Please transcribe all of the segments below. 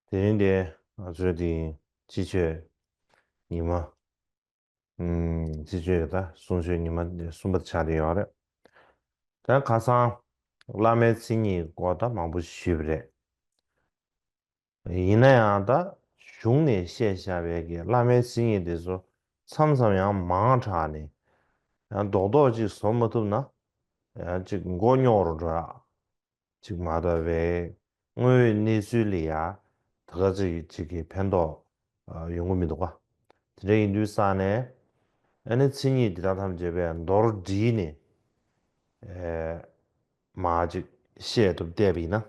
点一点啊，这里继续你们，继续的送去你们的送不下的要的，但卡上拉美青年过得蛮不舒服的，那样的兄弟线下边个拉美青年的说，常常样忙茶呢，多多就什么都呢，这个我鸟了着，就嘛的为我那嘴里啊，这个偏到用过没得话。这印度啥呢？那青年的他们这边多少地呢？呃，嘛就写都代表呢。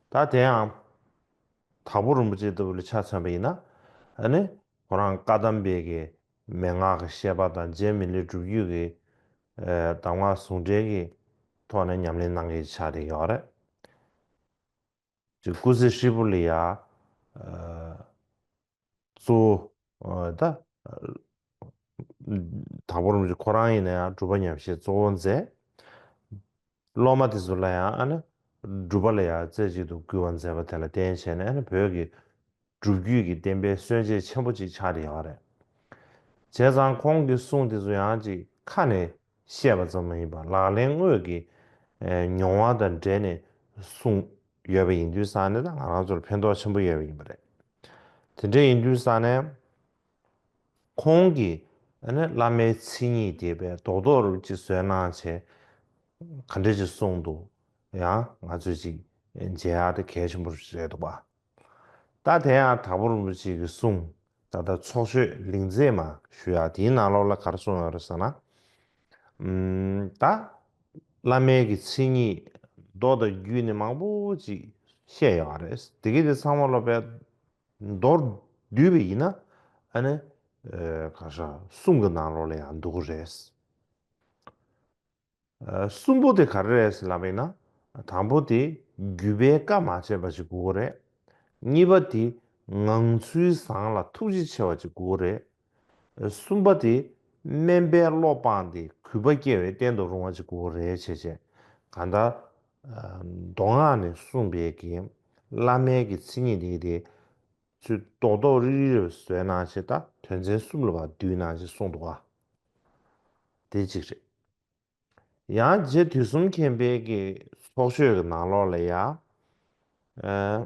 大这样，他不如不知道了查查呗呢？呢，可能高端别个，名啊个写吧，但这面的主要个，当我送这个，他那年龄那个查的要的，就故事是不里啊，呃，做的，他不如就可能呢，主办人些做这。老马的时候来啊，主办了呀，这就都给完在不谈了点钱呢，不要给主语给点边选择全部去查的下来，这张空给送的这样子看呢，写不怎么一把，哪里我给娘啊等这呢送粤语印度山的，俺做偏多全部粤语不的，这印度山呢，空给拉美青年这边多多人去算那些。看这些松度呀，我最近这样的开心不是这多吧？大天啊，他不如这个松，他的初学临在嘛，需要电脑了卡的松要的啥呢？大那每个青年多的语呢嘛不及写下来，这个是上网了边多绿背呢，可是送个拿了来多热死。sumbo de carres la vena, tambo de gube ka ma che ba chi gore, niba de ngang chui sang la tu chi che wa chi gore, sumba de membe lo pan de kuba ge we den do rong wa chi gore che che, kanda donga ne sumbe ge, la me ge tsini de chu do do ri ri sui na che da, tuan zen sum lo ba du na chi song do wa, de chi che. 야, 제 뒤숨 캠베기 소쇼가 나로래야. 에,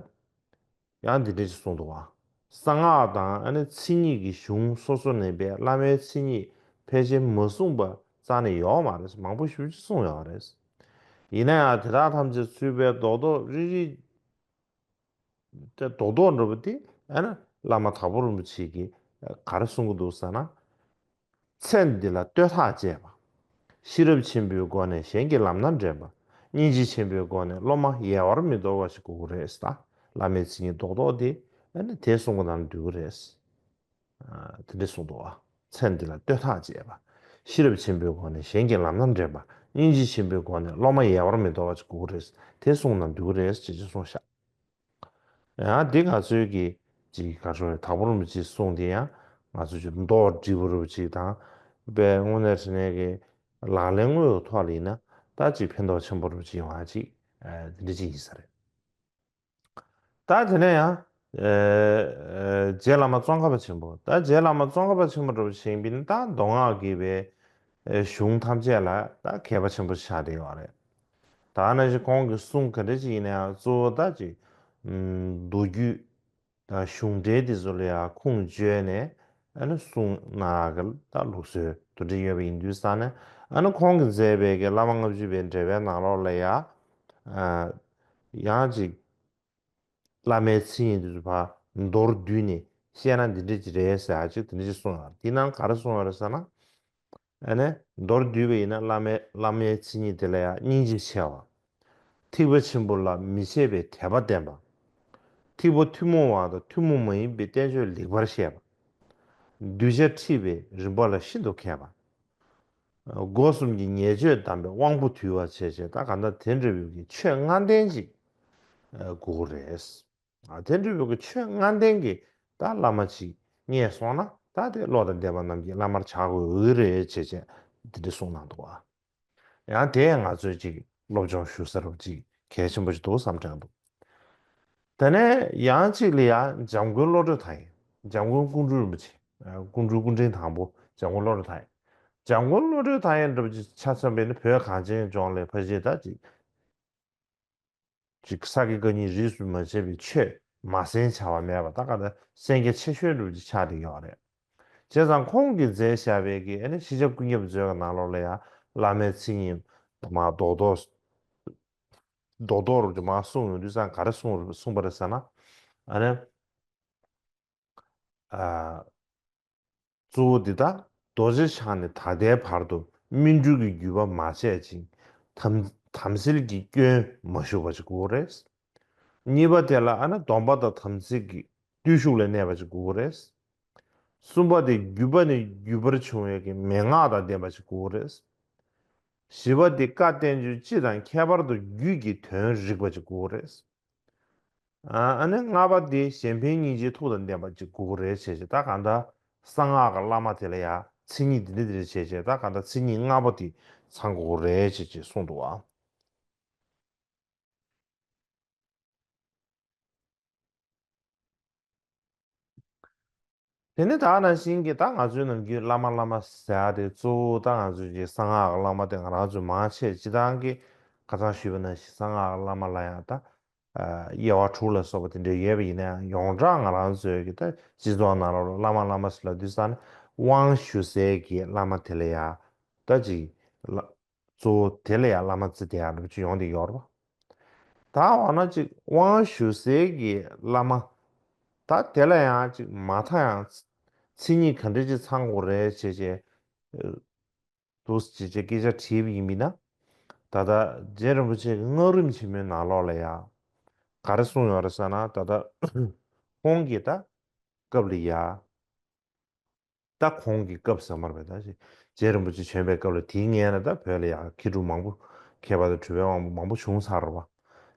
야, 니네 송도와. 상아다 아니 친이기 슝 소소네베 라메 친이 폐지 무슨바 자네 요 말은 망부 쉬지 송야 그래서. 이내야 대다 탐지 수배 도도 리리 저 도도 너버디 아니 라마 타보르 무치기 가르송 것도 사나 첸딜라 떼타제 시럽 침비고네 생기 남난 제바 니지 침비고네 로마 예와르미 도와시고 그랬다 라메스니 도도디 아니 대송고 난 두그레스 아 드레송도와 천들라 뜻하지바 시럽 침비고네 생기 남난 제바 니지 침비고네 로마 예와르미 도와시고 그랬어 대송난 두그레스 지지송샤 야 네가 저기 지 가서 답으로 지 송디야 아주 좀더 집으로 지다 배 오늘스네게 라랭로 토리나 다지 편도 첨부로 지와지 리지 있어요 다전에야 제라마 종합 첨부 다 제라마 종합 첨부로 신빈 다 동아기베 슝탐제라 다 개발 첨부 샤대요 알아요 다는 이제 공기 송그러지냐做다지 노규 다 슝제디졸이야 콩죄네 아니 송 나갈 다 루스 도지여 인두스타네 아니 콩제베게 라망업주벤 제베 나로래야 아 야지 라메치인도 봐 노르dü니 시아난 디지레스 아직 디지 송아 디난 가르송아르사나 아니 노르dü베이나 라메치니 들래야 니지 샤와 티브 침볼라 미세베 대바데마 티보 튜모와도 튜모모이 베테죠 리버시아 두제 티베 르발라 신도 캐바 고숨기 예제 담베 왕부 튜와 제제 다 간다 텐르비기 최안된지 고레스 아 텐르비기 최안된게 다 라마치 니에소나 다데 로다 데반남기 라마르 차고 의레 제제 드리 송난도와 야 대양 아주지 로정 슈서로지 개심부지 도 삼장도 但呢양측이야 장군로를 타이 장군 군주를 뭐지 군주 군진 당부 장군로를 타이 장군로를 타이는 차선배는 별 가진 종래 퍼지다지 직사기근이 리수면 제비 최 마센 차와매바 다가다 생계 최쉐를 차리 요래 제상 공기 제샤베기 에네 시적 군nghiệp 저가 나로래야 라메치님 마 도도로 좀 마송 유산 가르송 송버렸잖아 아니 아 주디다 도지샤네 다대 바르도 민주주의 유바 마셔야지 탐실기 꽤 마셔가지고 그랬어 니바텔라 아나 돈바다 탐실기 뒤슈래 내가지고 그랬어 숨바디 유바네 유버르 총에게 맹아다 돼가지고 그랬어 시바디 까텐주 지단 개발도 유기 된 가지고 그랬어 아니 나바디 샴페인이지 토던데 맞지 고그래 제제 딱 간다 상아가 라마텔이야 친이 들이들 제제 딱 간다 친이 나바디 상고래 제제 송도와 근데 다는 신기 딱 아주는 게 라마라마 사데 조당 아주지 상아가 라마데 아주 마체 지단기 가장 쉬운 상아가 라마라야다 이와 출了说不定这也比呢用账啊然后这个的集中那了拉嘛是了第三往学习给拉嘛提了呀的几拉做提了呀拉嘛字典了就用的要了吧他完了就往学习给拉嘛他提了呀就马太阳请你肯定就参过来这些呃都是这些给这 TV 里面다다 제르부치 응어름 치면 나로래야 가르송 열었잖아 다다 공기다 겁리야 딱 공기 겁서 말베다지 제르부치全部 겁을 딩에나다 별이야 기루 망부 개발도 주변 망부 좋은 사러 봐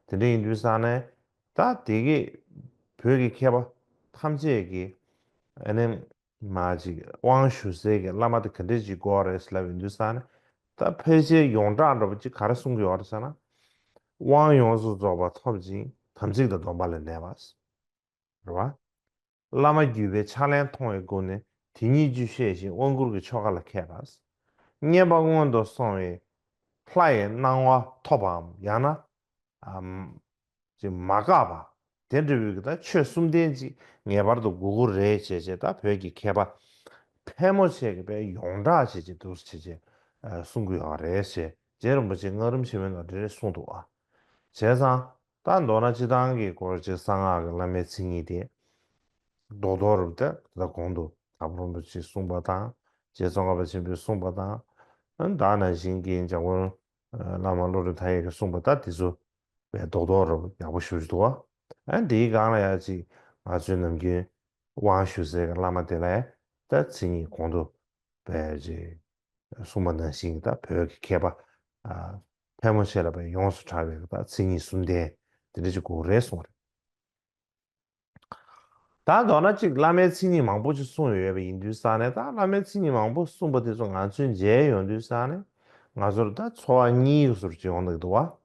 근데 인도산에 다 되게 벽이 개발 탐지 얘기 에는 마지 왕슈세게 라마드 컨디지 고아레스라 인도산에 다 폐지 용자로 붙이 가르송 열었잖아 왕용수 조바 톱지 탐직도 돈발을 내봤어. 그봐? 라마 규베 차량 통해 고네 디니 주시에시 원그룹이 초갈라 캐봤어. 녀방원도 송에 플라이 나와 토밤 야나 지금 마가바 덴드비그다 최숨된지 녀바도 구글에 제제다 벽이 캐봐 페모시에게 배 용라시지 도스치지 숨구요래시 제는 뭐지 얼음시면 어디를 송도와 제상 단 노나지당기 고르지 상하가 라메 칭이디 도도르데 다 공도 아브론도치 송바다 제성가 버친 비 송바다 은 다나 신기 장원 라마로르 타이가 송바다 디조 왜 도도르 야보슈지도와 안 디가나야지 아주 넘게 와슈세가 라마데레 다 칭이 공도 배지 송바다 신다 벽 개바 아 태모시라베 용수 차베가 칭이 순대 들이지 고레송 다 너나 지 라메 치니 망보 지 송여베 인두산에 다 라메 치니 망보 송보데 좀 안춘 제 연두산에 나저다 초아니 수르지 온다도 와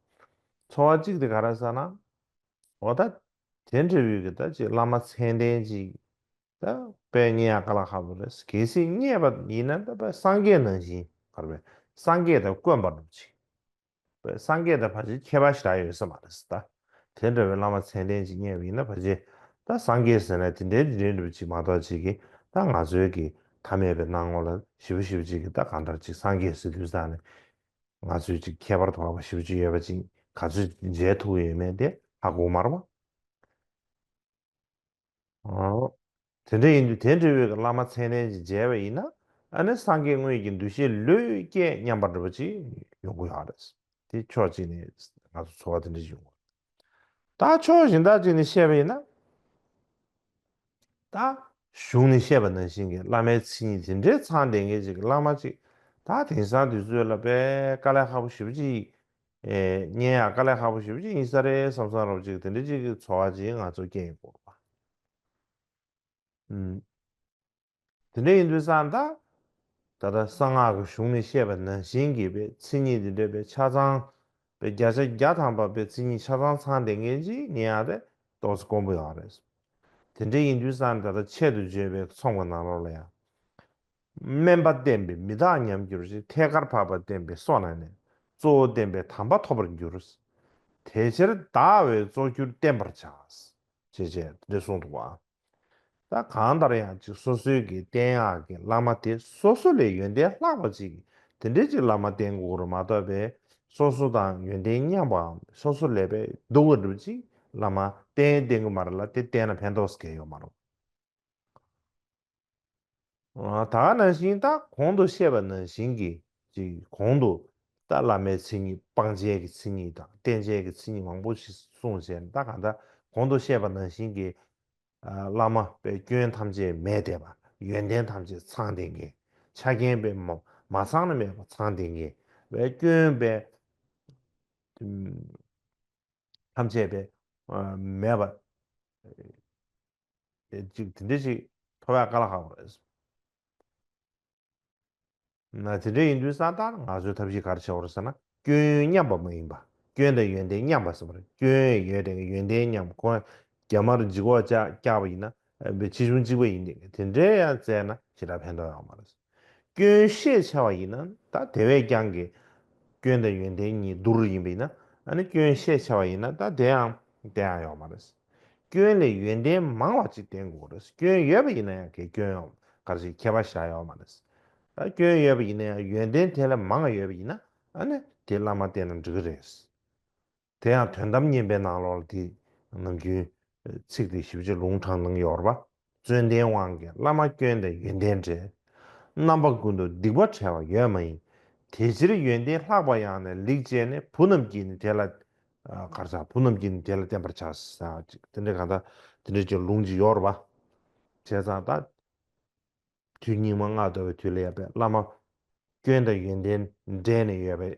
초아직데 가라사나 어다 텐트비겠다 지 라마 첸데지 다 베니아 칼라 하브레스 계시 니에바 니난다 바 상게는지 가르베 상게다 꾸안바르지 상계의 바지 개발시라 요소 말했다. 텐더를 남아 천년지 년이나 바지 다 상계에서는 텐데를 붙이 마다지기 다 아주기 담에베 나올라 시부시부지 다 간다지 상계에서 유산에 아주지 개발도 하고 시부지 예버지 가주 제토에메데 하고 말어. 어. 텐데 라마 천년지 제베이나 안에 상계의 인도시 르게 냠바르지 요구하랬어. 뒤쳐지니 아주 좋아하는 중. 다 초진다 진이 셰베나 다 슝니 셰베는 신게 라메 친이 진짜 찬den게 지금 라마지 다 대사도 줄라 베 깔아 하고 싶지 에 녀야 깔아 하고 싶지 인사레 삼사로 지금 근데 지금 좋아지 아주 게임고 음 근데 인도산다 다다 상하고 슝니 셰베는 신게 베 친이들 베 차장 베 자세 야탐바 베 친이 차장 찬den게지 녀야데 都是公布要的。真正印度山的切的这边从过哪了呀？멤버 댐비 미다냠 규르시 테가르파바 댐비 소나네 조 댐비 탐바 토버 규르스 대체를 다왜 조규 댐버차스 제제 레송도와 다 간다래야 지 소소기 땡아게 라마테 소소레 연데 라바지 근데지 라마 땡고로 마다베 소소당 연데 냐바 소소레베 도거르지 라마 땡땡 말라 때 때나 펜도스케요 말로 다能行，다 공도 쉐바는 신기, 지 공도 다 라메 신이 방지에 신이다,电界个 신이 왕보시 송신, 다 간다 공도 쉐바는 신기, 라마 배 교연 탐지 매대바, 연된 탐지 상den게, 차견 배뭐 마상을 매 상den게, 왜 교연 배 탐지 배 매바 지 근데지 토야 깔아 하고那这这印度三大啊，就特别搞的小的是呢，捐两百美元吧，捐的原的两百是不是？捐原的原的两百，可能加嘛的几个加不赢呢，没其中几个赢的，听这样子呢，其他偏多要嘛的是，捐血桥赢呢，他台湾讲的捐的原的你多少赢没呢？那你捐血桥赢呢，他这样要嘛的是，捐的原的蛮话几点过的是，捐越不赢呢，给捐要，还是开发下要嘛的是。교회 예비네 연된 tel라 망아 예비나 아니 tel라마 때는 저거레스 대야 된담 예배 나로디 능규 책디 쉽지 농창 능 여봐 전된 왕게 라마 교회의 연된제 남바군도 디버 차와 예마이 대지의 연된 하바야네 리제네 분음긴 tel라 가르사 분음긴 tel라 템퍼처스 근데 간다 근데 저 롱지 여봐 제자다 튜니망아도 튜레야베 라마 Gyenda yunden dene yuebe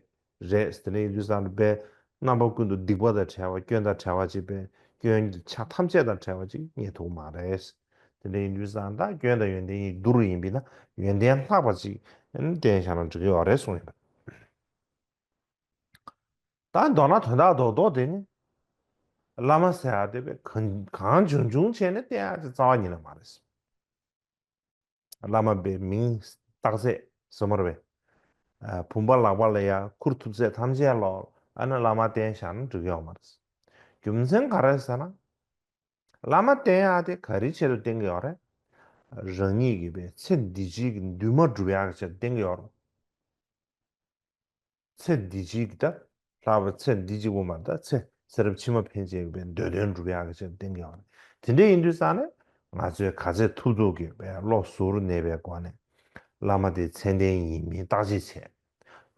stene yusan be namba kundu dikwa da chawa gyenda chawa chi be gyendi cha tamche da chawa chi nye to ma res tene yusan da gyenda yunden yi duru yinbi na yunden laba chi den shan zhiga yore sung yinba dan dona tunda do dene lama saya de be kan chung chung che ne de a zawa ni na ma res lama be min takse samar be 봄발 나발래야 쿠르투제 탐지할로 아는 라마 댄샤는 저기요 말았어. 금생 가라사나 라마 댄야데 가리체를 땡겨래. 르니 기베 첸디지 뉴머 주야게 땡겨요. 첸디지다 라바 첸디지 고만다 체 서럽 치마 편지에 벤 되는 주야게 땡겨요. 근데 인도산에 아주 가제 투도게 배 로스로 내배 관에 라마데 첸덴 이미 다지체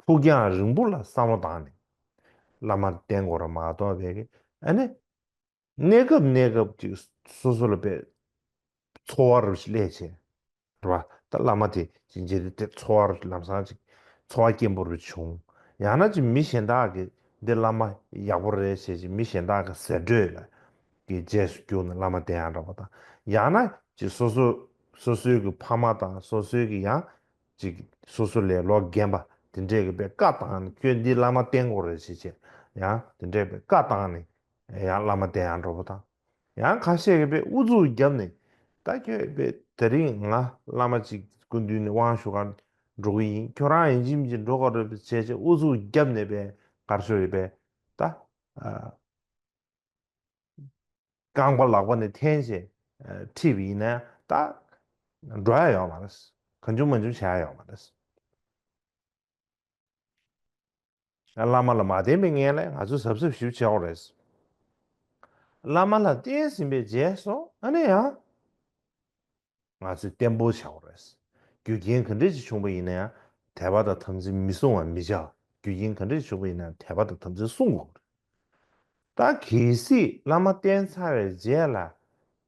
후기야 릉불라 사모다네 라마 땡고라 마도 베게 아니 네급 지 소소를 베 초월을 실내지 그봐 딱 라마디 진짜 때 초월을 남사지 초월게 모르 총 야나지 미신다게 데 라마 야보르 세지 미신다가 세드 게 제스 교는 라마 대한다 보다 야나 지 소소 그 파마다 소소기 지 소소레 로 gem바 된제게 배 까taan 괜디 라마 땡고를 시제 야 된제 배 까타네 야 라마 대한다 보다 야 가시게 배 우주 겸네 딱게 배 드링아 라마지 군디네 왕쇼가 로이 교라 인짐지 로거를 제제 우주 겸네 배 가르소리 배다 강바 라고네 텐시 TV네 다 드라이어 말았어 건조만 좀 샤요 말았어 라마라 마데밍에래 아주 섭섭 쉽지 않았어 라마라 댄스메 제소 아니야 아주 템포 샤오랬어 규긴 근데지 충분히네 대바다 탐지 미송한 미자 규긴 근데지 충분히네 대바다 탐지 송고 다 기시 라마 댄사를 제라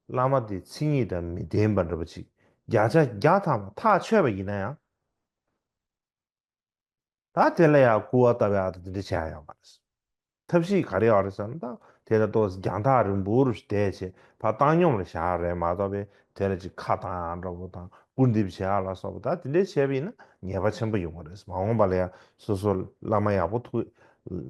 라마디 친이다 미덴바르버지 야자 야타 타 쳐버 이나야 다 될래야 구하다가 드리샤야 말았어 탑시 가려 알았는다 대다도 양다른 모르시 대체 바탕용을 샤래 마다베 대레지 카다라고다 군디비 알아서보다 근데 셰비는 녀바 전부 용어です 마음발이야 소소 라마야부터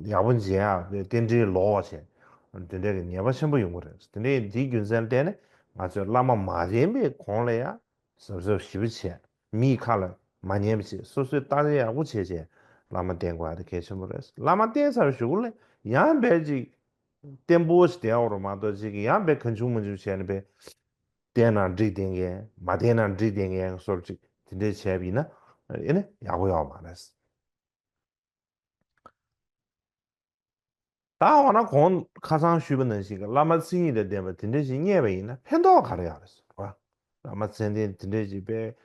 야본지야 덴지 로어체 근데 내가 전부 용거래. 근데 이 균선 때는 맞아. 라마 마제미 공래야. 서서 시비치. 미 칼라 마니엠시. 소소 따지야 우체제. 라마 된거야. 개심으로서. 라마 된서 쉬울래. 양배지 템보스 되어로 마도 지기 양배 컨주머 주시는 배 대나 리딩에 마데나 리딩에 솔직히 근데 제비나 얘네 야고야 말았어. 다와나 건 가상 쉬는 시가 라마스니데 되면 진짜지 녀베이나 팬도 가려야 했어. 봐. 라마스인데 진짜 집에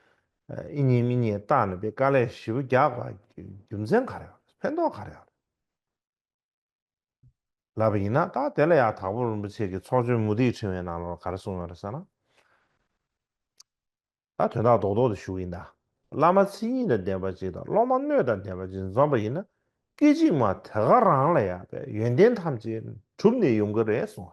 이니미니 따는 배 깔래 쉬고 야과 금생 가려. 팬도 가려. 라베이나 다 될래야 답을 뭐지 초주 무디 처음에 나로 가르쳐 말았잖아. 다 되나 도도도 쉬고인다. 라마스니데 되버지다. 로마녀다 되버지 좀베이나 끼지마 대가랑래야. 연된 탐지 줍네 용거를 했어.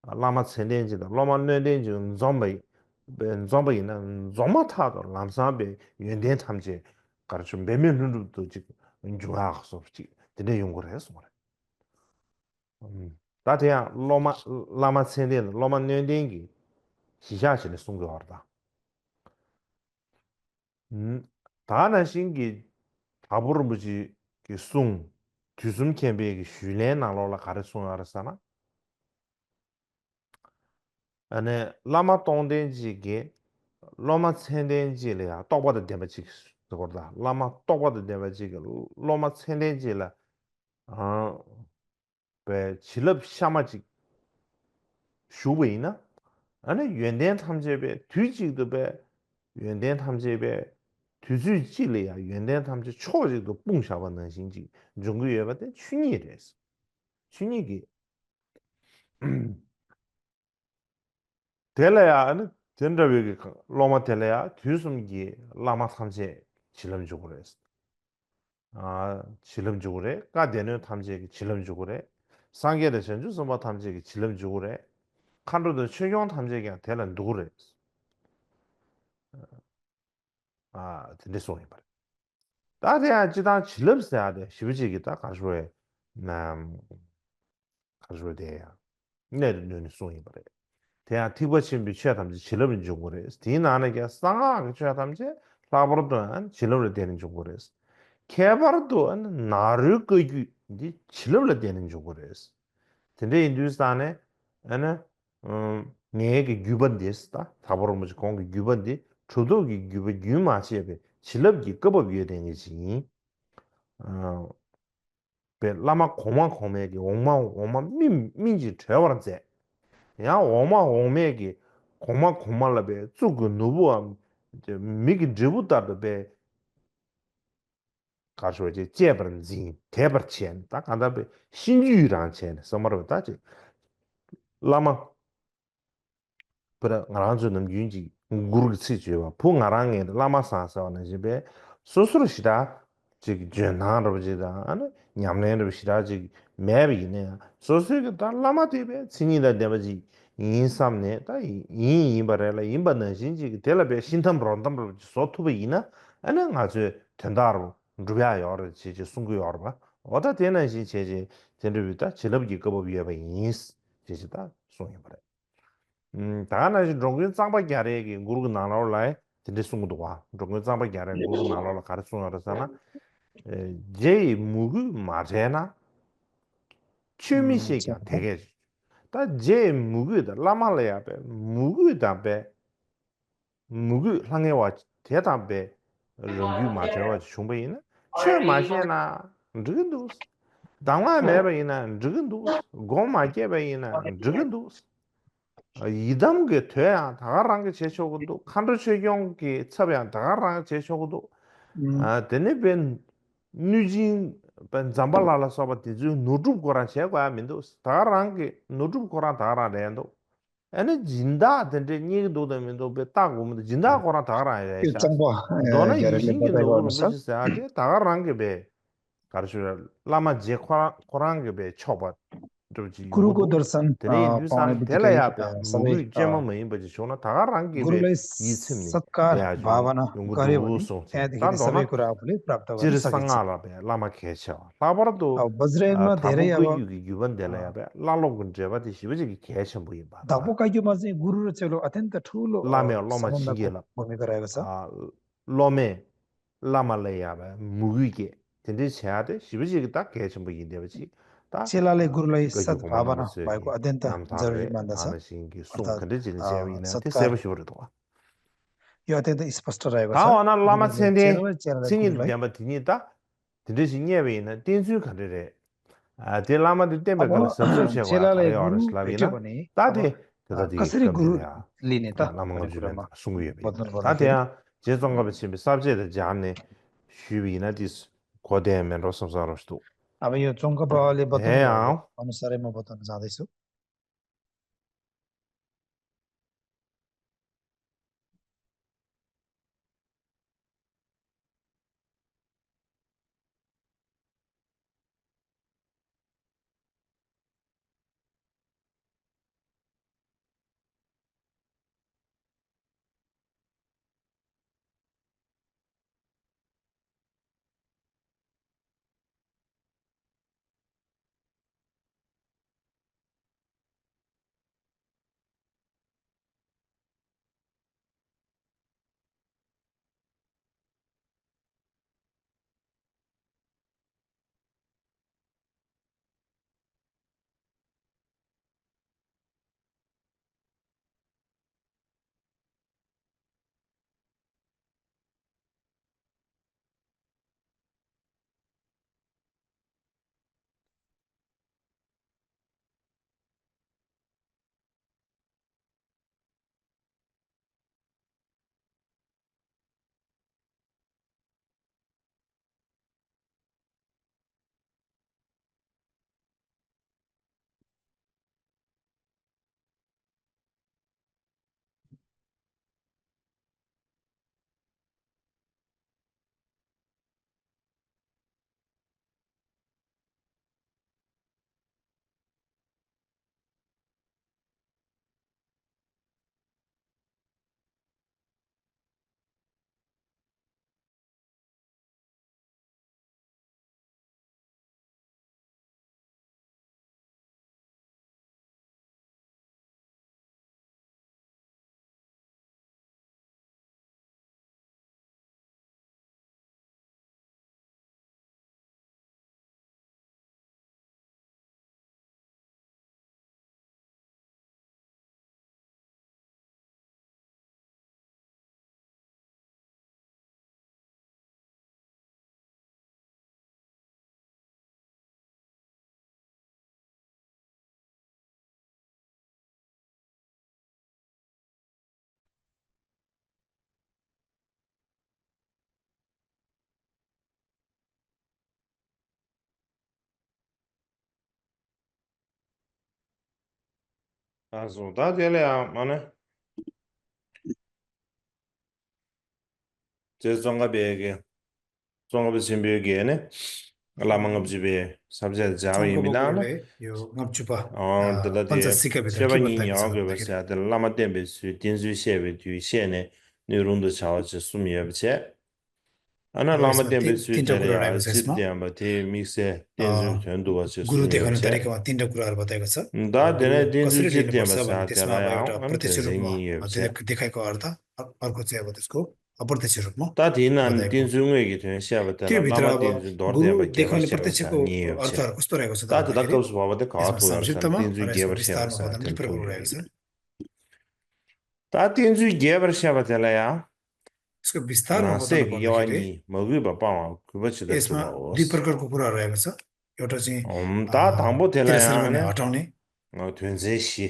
lama tsendeng jida, lama nyendeng jida zombay na zoma tado lamsa be yunden tamje karachu meme nundu do jik njunga xo jik dine yungur hesu mara. Da teya lama tsendeng, lama nyendeng gi xixia xile sungu warda. Da na xingi taburu buji ki sung, tuzum kenbe ki xulen na lola kare sung arasana. ane lama tongden jige loma tsenden jile ya tokpa de denpa chik zogorda lama tokpa de denpa chik loma tsenden jile be chilab shama chik shubayi na ane yuanden tamze tu chik be yuanden tamze tu jile ya yuanden tamze cho chik do pung shaba nanshin chik zhungu yueba de chunyi res chunyi ki 텔레야 아니 전자벽이 로마 텔레야 뒤숨기 라마 탐제 질름적으로 했어. 아 질름적으로 해. 까데는 탐제기 질름적으로 해. 상계의 전주 선바 탐제기 질름적으로 해. 칸로도 최경 탐제기가 대란 누구래. 아 근데 소리 말. 다대야 지단 질름서야 돼. 시비지기 딱 가지고 남 가지고 돼야. 내는 소리 말. 대한 티버친 비치야 담지 질러진 중고래. 디나는 상하게 쳐야 담지 라버도한 질러를 되는 중고래. 개발도 나를 거기 이제 질러를 되는 중고래. 근데 인도스탄에 아나 네게 규번됐다. 답으로 뭐지 공기 규번디 초도기 규번 규마시에 질럽기 cấp 위에 되는 거지. 어 라마 고만 고매기 오만 민지 죄와란제 야 오마 오메기 고마 고말라베 쭉 누부함 이제 미기 드부다도 베 가서 이제 제버지 대버첸 딱 간다베 신주랑 첸 서머로 다지 라마 그래 나란주는 윤지 구르 치주와 풍아랑에 라마사사는 집에 소스로시다 즉 전하로지다 아니 냠내로 시다 즉 매비네 소스가 다 라마티베 신이다 되버지 인삼네 다 이바래라 인바는 신지 텔레베 신탐 브론담 소투베 이나 아니 아주 된다로 루비아 여러 지지 숨고 여러 봐 어다 되는 신 제지 전류다 질럽기 거버 위에 봐 인스 제지다 소이 버려 다나 이제 롱근 장바 야래기 구르고 나라올라에 진짜 숨도 와 롱근 장바 야래 구르고 나라올라 가르쳐 알았잖아 제 무그 마제나 취미식이야 Chakra. 되게 다제 무그다 라말레야 배 무그다 배 무그 향해와 대답배 롱규 마제와 중배이나 취 마시나 르근도 당와 매배이나 르근도 고마게배이나 르근도 이담게 돼야 다가랑게 제쇼고도 칸도 최경기 첩야 다가랑 제쇼고도 아 데네벤 뉴진 벤 잠발라라 소바티 주 노줍 거라 셰과 민도 다가랑게 노줍 거라 다가라래도 에네 진다 데데 니도 데민도 베 따고면 진다 거라 그 다가라야샤 정보 너는 야를 유신기 받아가 노로 하면서 뭐지사 데 다가랑게 베 가르쳐 라마 제 코랑게 베 쳐봐 좀 गुरुको 요도 दर्शन 되네 पाउने 인류상 बित्तिकै 될라야다 सबै 무기 제만 뭐 버지 쇼나 다가랑게베 गुरुलाई 이츠니 सत्कार 배아주 भावना गऱ्यो 용구도 भने 송체 त्यहाँदेखि सबै 단도나 कुरा आफूले प्राप्त गर्न सकिन्छ 지르상알아베 라마 개쳐 라버도 अब वज्रयानमा धेरै 타부 अब 그 유기 유번 अ, 될라야베 라롱군 제바디 시버지 개쳐 보이 धप्पो 봐봐 काइयोमा चाहिँ गुरु र चेलो अत्यन्त ठुलो 라메 로마 सम्बन्धको 징게라 भूमिका रहेको छ 아 로메 라말레야베 무기게 근데 제아데 시버지 딱 개쳐 보이는데 버지 다 चेलाले गुरुलाई 그게 고만 सद्भावना भएको 남았어요 अत्यन्त जरुरी 남산베 मान्दछ 아나신기 송 अर्थात् 근데 진짜위나 सत्कार 세버시버도 यो अत्यन्त स्पष्ट रहेको छ 다와나 라마 गुरुले 센데 चेलालाई चेलाले 생일 गुरुलाई 되면 되니다 드르시 녀베는 땡수 가르래 아 딜라마도 때문에 अब 갈 섭섭시하고 चेलालाई 가려 गुरु भेट्यो 어르슬라비나 भने अब 다데 그다디 कसरी गुरु 깜데랴 लिने त भन्ने 라망업 주변 कुरामा 숭구여비나 बद्नु पर्दाखेरि 다데야 제정가 비치 삽제의 자네 슈비나 디스 고대면 로섭사로스도 अब यो चोङ्ग बाबाले बताउनु भएको 해야 अनुसारै म बताउन चाहँदैछु 아소 다 될래야 마네 제정가 베게 정가 진비게네 라망업 집에 삽제 चोङ्कोको 자위미나나 गुरुले यो ngapchupa dādi पञ्चसिकाभित्र के xeba nyi बताएको छ nyāo gui भन्दाखेरि bāsi dādi lāma dēnbē sui dēnzui xebe dui xie nē nē rungdu chāwa chī sumi ya bāche. Ana अब lāma यसमा dēnbē sui तिनवटा dēli कुरा ya रहेको छ jit यसमा dēnbā tē mikse dēnzui a, tuandu wa chī Guru sumi ya देखाउने bāche. तरिकामा तिनवटा कुराहरू बताएको छ Da अब गुरु dēne dēnzui कसरी jit लिनुपर्छ dēnbā भने sa त्यसमा dēla अब ya एउटा an प्रत्यक्ष dēnzui रूपमा nyi ya bāche. देखाएको अर्थ अर्को चाहिँ अब त्यसको अप्रत्यक्ष रूपमा Da dēna बताएको dēnzui ngui ki tuan xia bā त्यो dēla भित्र lāma अब dēnzui dōr गुरु dēnbā gyabar देखाउने xia bā sa प्रत्यक्षको nyi ya bāche. अर्थहरू कस्तो रहेको छ त Da dēda भन्दाखेरि kāpsu bā bā dē kā यसमा tu ya rā sa संक्षिप्तमा dēnzui र यसको gyabar xia bā विस्तारमा sa भन्दा पनि dēn tu प्रभाव ya रहेको bī. छ Da dēnzui gyabar xia bā dēla ya यसको विस्तारमा na बताउनु se ki yawa पर्दाखेरि ni magu ba pa wa kuba chi da tu यसमा ba दुई os. प्रकारको कुरा रहेको छ एउटा चाहिँ Da tangbo tela तिरस्कार ya गर्ने ne हटाउने tuen ze shi.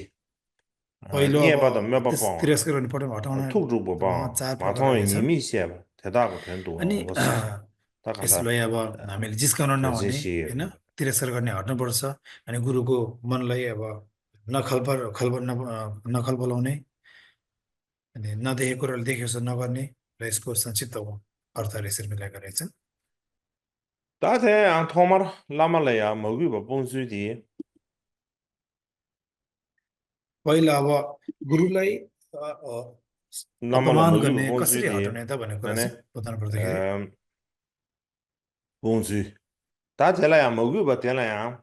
पहिलो Nye अब ba da me ba त्यस pa wa तिरस्कार गर्ने पटक हटाउने tuk tuk ba मा pa चार ma प्रकार tong yi रहेका ni छन् mi xie ba te da ko tuen tu wa अनि os. Da ka da यसलाई अब हामीले जिस्काउन tuen ze नहुने shi. होइन तिरस्कार गर्ने हट्नुपर्छ अनि गुरुको मनलाई अब नखल बोलाउने अनि नदेखेको कुराले देखेको जस्तो नगर्ने र यसको संक्षिप्त अर्थहरू यसरी मिलाएका रहेछन् Da te ang thomar lama la ya magu ba pong sui di पहिला अब गुरुलाई लामाला अपमान मगु गर्ने बोंसु कसरी दि हटाउने त भन्ने कुरा माने चाहिँ बताउनु पर्दाखेरि बोंसु 다 될라야 먹고 봐 될라야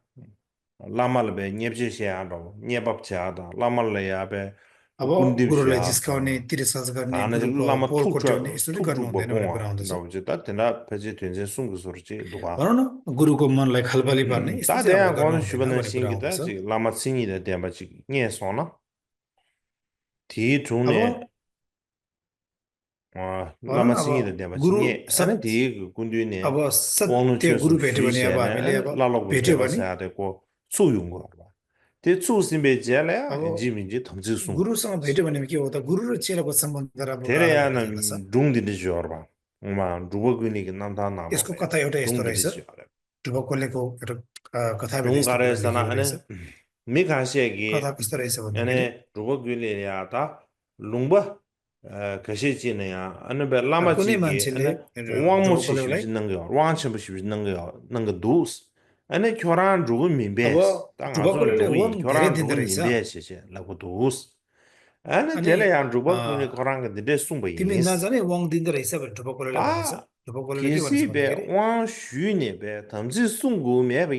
라말을 배 녀브시야도 녀밥차다 라말래야 배 अब गुरुलाई जिस्काउने 군딥시야다 तिरस्कार गर्ने 다는 गुरुको 라마 पोल कोट्याउने 툭툭 यस्तो चाहिँ गर्नु 툭툭 हुँदैन भन्ने कुरा 버봉아 आउँदछ 나오지 다 되나 배지 된제 숨고 소리지 누가 भनौँ न गुरुको मनलाई खलबली पार्ने यस्तो 다 चाहिँ अब 대한 गर्नु 거는 हुँदैन 주변의 भन्ने कुरा 신기다 आउँदछ 지 라마 신이데 대마지 녀소나 뒤 अब 중에 아 भनौँ न 라마 अब 신이데 대마지 गुरु 녀 아니 뒤 군뒤네 अब 왕은 सत्य गुरु 최소 भेट्यो भने अब 쉬시에네 हामीले अब 라로고 भेट्यो भने 대바사야 되고 수용 거 봐. 대 추심베 제래야 अब 인지민지 탐지송 गुरुसँग भेट्यो भने के हो त गुरु र चेलाको सम्बन्ध राम्रो गाढा भएर जाँदछ 대래야는 룽디디 줘봐. 엄마 루버그니게 남다 यसको 나로래. कथा एउटा यस्तो रहेछ 룽디디 줘래. ढुबकोलेको एउटा कथाभित्र यस्तो कुरा 룽가레스나 लेखिएको 안에 रहेछ कथा 미가시에기 कस्तो रहेछ भन्दाखेरि 안에 루버그니야다 룽바 그시지네야 안에 कुनै 라마지기 मान्छेले 안에 왕무시시 ढुबकोलेलाई 있는 거 왕천부시 있는 거 두스 안에 교란 루그 अब 민베스 땅 아주 ढुबकोलेले वाङ 루그 धेरै 교란 दिँदो 루그 रहेछ 민베시시 라고 두스 안에 अनि 대래야 루버그니 अ, 교란 게 되게 तिमी 숨바이니스 नजाने वाङ दिँदो रहेछ भनेर ढुबकोलेले भनेछ 다 ढुबकोलेले के भन्छ भन्दाखेरि 계시베 왕슈니베 탐지 송구메베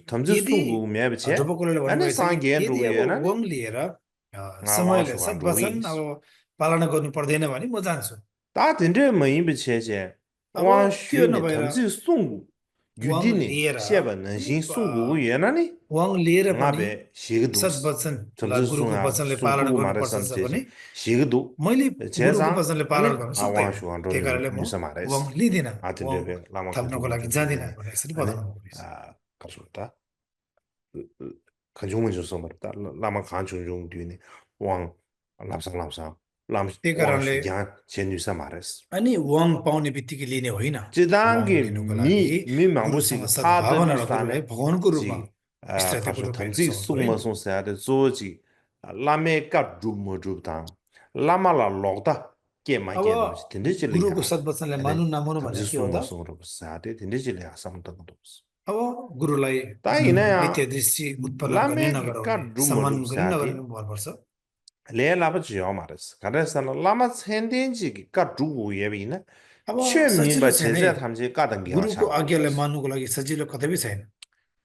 탐지 यदि 송구메베체 ढुबकोलेले 아니 भन्नुभएछ कि 상겐 यदि अब 루구예나니 वाङ लिएर समयलाई 왕수가 सद्वचन अब 루이스 पालना गर्नु पर्दैन भने म जान्छु 다 된데 뭐이베체제 अब त्यो 왕슈니 नभएर 탐지 송구 वाङ 유디니 लिएर 시에바 अनि नसिन 송구예나니 वाङ लिएर पनि 나베 시그도스 सद्वचनलाई 탐지 गुरुको 송아 वचनले पालना 송구 गर्नुपर्छ भने 말해선 시그도 मैले गुरुको 제상 वचनले 아니 पालन गर्न सक्दैन 왕수가 त्यही 로 कारणले म 뉴스 वाङ 말했어 लिँदिनँ वाङ 아들레베 라마 थाप्नको लागि 가지고 जाँदिनँ 되네 भनेर यसरी 아니 बताउनु पर्नेछ 가져다 간종문 줘서 말다 라마 간종종 뒤에 왕 람상람상 람 त्यही कारणले 왕수야 제뉴사 말했어 अनि वाङ पाउने बित्तिकै लिने होइन वाङ 지단게 लिनुको लागि 미 गुरुसँग 망보시 सद्भावना र 타드누스타네 गुरुलाई भगवानको रूपमा 지 इष्टताको 가서 रूपमा हेर्न 탐지 सक्नु पर्यो नि 속마송사데 조지 라메가 줌무줍다 라마라 록다 게만 अब 게노지 딘데질이야 गुरुको सद्वचनलाई 아니 मानु नमानु 탐지 भने के हो त 속마송으로 사데 딘데질이야 삼던도 अब गुरुलाई मिथ्या ताइना दृष्टि उत्पन्न गर्ने 라메가 नगराउने सम्मान 줌무줍 गर्ने 사데 नगर्ने भन्नुपर्छ 레라버지요 말했어. 그래서 라마 센덴지가 두고 예비나 अब सजिलो 최민바 छैन है 제자 탐지 까던 게 गुरुको 하샤고 आज्ञालाई 그랬어. मान्नुको लागि सजिलो कतै छैन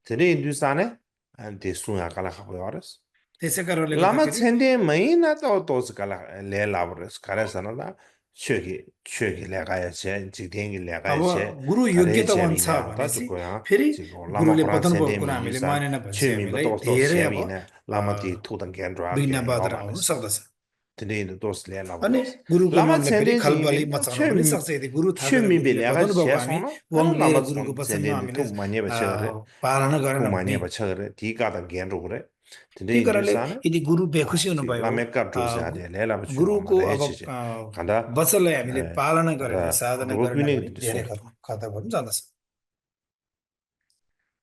드레 인두산에 안데 수야 깔라 하고 알았어. त्यसै कारणले 라마 गर्दाखेरि 센데 마이나 또 깔라 레라버스 그래서나 최기 레가야 제 지dengi अब 레가야 제 गुरु 가레 योग्यतावान छ 제비나 다 भनेपछि 죽고야 फेरि 지금 라마 गुरुले 프랑 बताउनु भएको 센데 कुरा हामीले 미유산 मानेन भने चाहिँ 최민바 हामीलाई 또 धेरै अब 세비나 라마티 토던 겐드라게 विघ्न बाधा आउन 요마레스 सक्दछ 드레인도 도스 अनि 레라버스 गुरुको 라마 मनलाई फेरि खलबली 센데지 मचाउन पनि 최미 सक्छ यदि गुरु थाहा गरेर 최미벨 गुरुले 내가 बताउनु भएको हामी 제소나 वाङ 아니 लिएर 라마 गुरुको वचनमा 센데니 हामीले 또 많이 버쳐래 पालना गरेन 또 भने 많이 버쳐래 디가다 겐로 그래 त्यही 드레인 कारणले 두산에 यदि गुरु 아 बेखुसी 지 हुनुभयो 라메카 조사데 레라버 주요 गुरुको 말해 अब 해지지 간다 वचनलाई हामीले पालना गरेन 다 साधना गरेन 누구니 भने धेरै खतरा पनि जाँदछ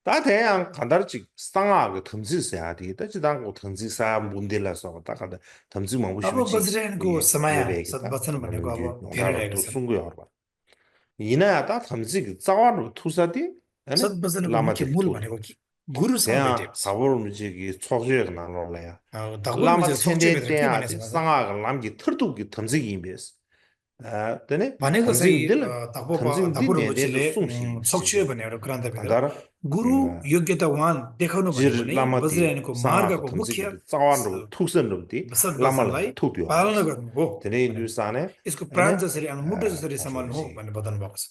다 대양 간다르지 상아 그 탐지서야 돼 다지당 고 탐지사 문딜라서 다 간다 탐지 뭐 अब 보시지 वज्रयानको समय सद्वचन भनेको अब धेरै रहेको 또 छ 숨고요 봐 이나야 다 탐지 그 자와로 투사디 아니 सद्वचनको मुख्य 라마들 मूल 투 भनेको कि गुरुसँग 대양 भेटेपछि 사보름 지기 초주에 나올래야 धगोल 라마 चाहिँ 첸데 सक्छभित्र के 대야 भनेछ भन्दा 상아가 남기 털두기 탐지기 임베스 아 되네 भनेको चाहिँ 탐지들 탐지디 धगोलमुचीले 내내 숨시 सक्छियो भन्ने एउटा ग्रन्थभित्र 간다라 गुरु योग्यतावान देखाउनु भन्यो 질 भने 라마티 वज्रयानको 상아가 मार्गको मुख्य 탐지기 자완로 투선로디 सद्वचनलाई 라마라 투디오 पालना गर्नु हो 되네 인두산에 यसको प्राण 아니 जसरी मुटु जसरी सम्हाल्नु हो 어서지 भन्ने बताउनु भएको छ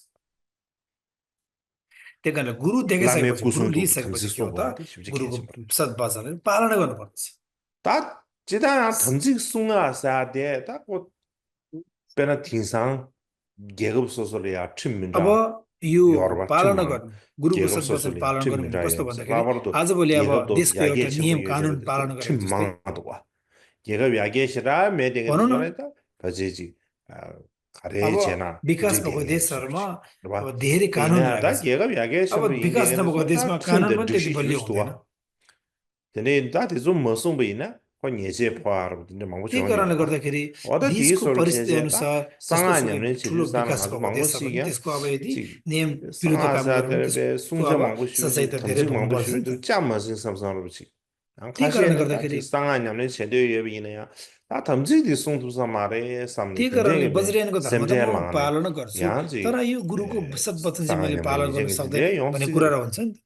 त्यही कारणले गुरु 라메 देखाइसकेपछि गुरु 구순도 लिइसकेपछि के हो त 탐지소 쉽게 गुरुको 해서 말이야 सद्वचनलाई पालना गर्नुपर्छ 다 지단 탐지 숭아사데 다고 베나 tin상 계급 소설이야 अब 춘민라 यो 여러분 पालना 춘만 गर्नु गुरुको 계급 सद्वचन 소설이 पालन गर्नु भने 춘민라 कस्तो भन्दाखेरि 라바르도 आजभोलि अब 계급도 देशको एउटा 야게 नियम 첨부 कानुन 예제를 पालन गरेको जस्तै 춘망도와 계급 야게시라 매대게 भनौँ न 전에다 버제지 अब 가레제나 विकास भएको 지대게 देशहरूमा 봐 अब धेरै कानुन 이나다 रहेका छन् 계급 야게 अब 첨부 विकास नभएको देशमा कानुन पनि त्यति बलियो हुँदैन 근데 다들 좀 머송베이나 건 예제 포함으로 근데 망고 त्यही कारणले गर्दाखेरि 어디 देशको 뒤에서 परिस्थिति 제제다 अनुसार 상하냐면 जस्तोसुकै ठुलो 지리사는 विकास 아주 भएको देश छ भने 망고시기야 त्यसको अब यदि 지 नियम विरुद्ध काम गर्यो भने 상하자들의 त्यसको 숭자 अब 망고시 सजाय त धेरै 탐지 भोग्नुपर्छ नि त 망고시 짬마신 삼성으로 지 안 त्यही कारणले 가시에는 다 गर्दाखेरि 상하냐면 제대로이야. 다 담지디 송두사 말에 삼니 त्यही कारणले 된제게 वज्रयानको धर्म त म 셈제랑네. पालन गर्छु तर 양지 यो गुरुको सद्वचन चाहिँ मैले 상하냐면 पालन गर्न 이제 सक्दैन 내 भन्ने 용시 कुरा र हुन्छ नि त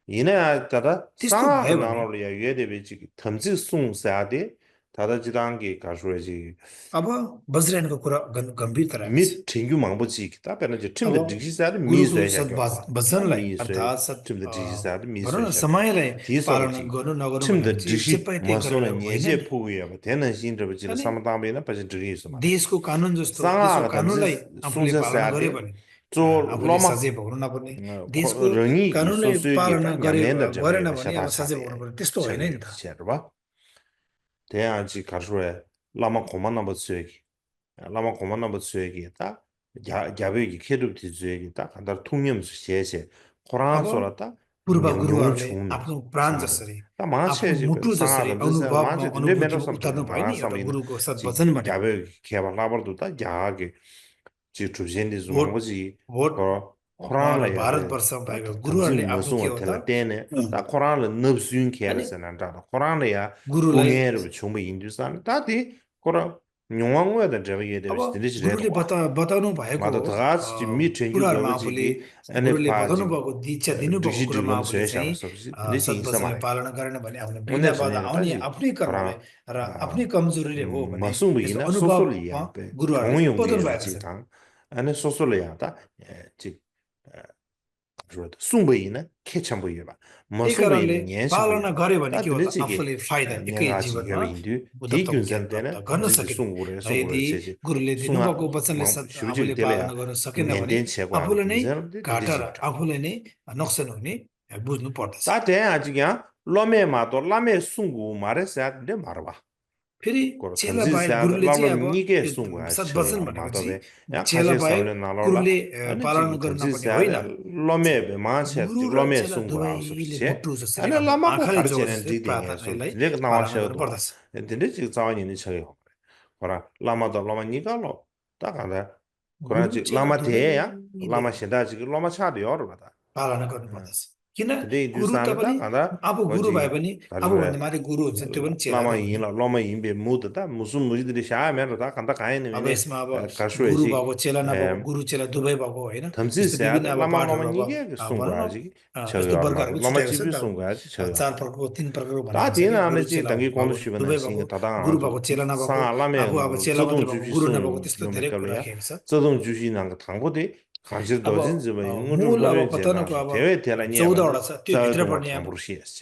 이내 따라 त्यस्तो 상하가 भयो भने 나눠야 예대비지 담지 송사데 다다 지단게 가수야지 अब वज्रयानको कुरा गम्भीरता राखेको छ 미 튕규 망보지 기타 배는 이제 अब 팀들 직시사를 गुरुको 미수해야 봐. 다 वचनलाई 미수해 अर्थात् 팀들 직시사를 भनौँ न 미수해야 돼. समयलाई पालना 뒤에서부터 गर्नु नगर्नु भन्ने 팀들 चाहिँ 직시 चेपाइ त्यही गरेर 마소는 होइन 예제 नि 포기야 봐. 되는 신들부지는 अनि 사마다면은 빠진 적이 있어 말이야. देशको कानुन जस्तो देशको 상하가 कानुनलाई 담지 आफूले पालना गर्यो 송사사데 भने 저 आफूले 로마 सजय भोग्नु नपर्ने देशको 령이 कानुनलाई पालना 소수기다 गरे 냠낸다 गरेन 저거에 भने अब सजय 샤바사데 भोग्नु पर्ने त्यस्तो होइन नि 저기 त 지체로 대야지 가수에 라마 고만나 버스기 라마 고만나 버스기다 야베기 케르브티 주기다 간다 통념수 시에세 अब 코란 소라다 पूर्व 명령 गुरुहरूले 총네 आफ्नो प्राण 상하다 जसरी 다 आफ्नो 마체지 मुटु जसरी 상하가 무슨 अनुभवमा 마체 근데 맨날 अनुभूतिमा 삼촌 उतार्नु भयो नि एउटा 마삼이나 गुरुको 지 सद्वचनबाट 야베 개발 라버도다 야게 지 주젠디 भोट 주망고지 भोट 거 코란을 야베 भारतवर्षमा 다 भएको 담지 गुरुहरूले आफ्नो के 무슨 हो 호텔 त 때네 다 코란을 넙수인 अनि 케르스난다 코란이야 गुरुलाई 공예를 충분히 인도산 다디 코란 용왕외다 저기 अब 예대비 गुरुले 들으시래도 와 बताउनु भएको 맞아 다 같이 미천주 कुराहरूमा आफूले 거버지기 एने गुरुले बताउनु पाजी भएको दीक्षा दिनुभएको डिग्री कुरामा डिग्री आफूले से चाहिँ शाबाश सबसे दिनेश इंसा सद्वचनले मारे पालना गरेन भने आफ्नो उन्हें भिन्नवाद सुने आउने ताजी आफ्नै कोरा कर्मले र आफ्नै कमजोरीले हो भने त्यसको 마숭부이나 अनुभवमा 소솔이야 배 गुरुहरूले 종용계 बताउनु भएको छ 지당 안에 소솔이야다 지 그래도 숭부이나 케참부이야 봐 त्यही कारणले 마숭부이는 पालना 년심부이야 봐 गर्यो भने 다 के हो त 들으지게 आफूले फाइदा एकै 내가 지금 जीवनमा 인도 बुद्धत्वको ज्ञान 대균선 प्राप्त 때는 गर्न 이제 सकिने 숭고래 र यदि 숭고래 세지 गुरुले 숭아 दिनुभएको वचनले 쉬우지 आफूले पालना 때려야 गर्न सकेन भने 년된 최고한 आफूले नै 이 사람들 घाटा र 들으지다 आफूले नै नोक्सान हुने बुझ्नु पर्दछ 다 돼, 아직이야 로메 마도 라메 숭고 말했어야 돼 말아 फेरि 그 चेला बाहेक 탐지사 गुरुले चाहिँ अब 라로 니게 यो 숭고 सद्वचन 쳐요 भनेको चाहिँ 마도베 야 चेला 가시 बाहेक 사울에 나로라 गुरुले 아니 पालन 지금 गर्न पर्ने 탐지사 होइन 로메베 마체 गुरु र 로메 चेला 숭고 दुवैले 아섭시체 मुटु जसरी 아니 आफ्नो 라마고 आँखाले जोड 가르치는 जसरी 디딩에서 प्रार्थनालाई 내가 पालना 나와셔도 गर्नुपर्दछ 근데 지금 자원이 쳐요 그라 라마도 라마 니가로 딱 알아 गुरु 그러지 चेला 라마 대야 दुवैले 라마 신다 지금 라마 차려 봐다 पालना गर्नुपर्दछ किन 근데 गुरु त दुसान다 पनि 간다 आफू गुरु भए 뭐지 पनि 가르쳐 आफूभन्दा माथि गुरु हुन्छ त्यो पनि चेला नै 라마 हो नि 이나 라마 임베 모드다 무슨 무지들이 샤면다 간다 अब 가이네 यसमा अब गुरु 가수야지 भएको चेला नभएको गुरु चेला दुवै भएको होइन यस्तो 탐지세야 विभिन्न अब 라마 라마 पाठहरू अब 이게 भनौँ न 송가지 यस्तो 저거 말 वर्गहरू 라마 छुट्याएको छ 집이 नि त अब 송가지 저거 चार प्रकारको तीन प्रकारको भनेको 다 हुन्छ कि 뒤에는 गुरु 안에지 चेला 당기 भएको 공도 दुवै 주변에 भएको 신경 다당 गुरु 아주 भएको चेला नभएको आफू अब 상알라면 चेला मात्रै 저동 भएको 주시 गुरु नभएको 송 त्यस्तो धेरै कुरा 요메깔이야 राखेको छ 저동 주시는 거 당보대 간질 अब 도진 집에 응어좀 मूल अब 로면 पतनको 제가 अब 대회 대라니 14 봐도 वटा छ त्यो भित्र 자동을 पर्ने अब 당부로 시했지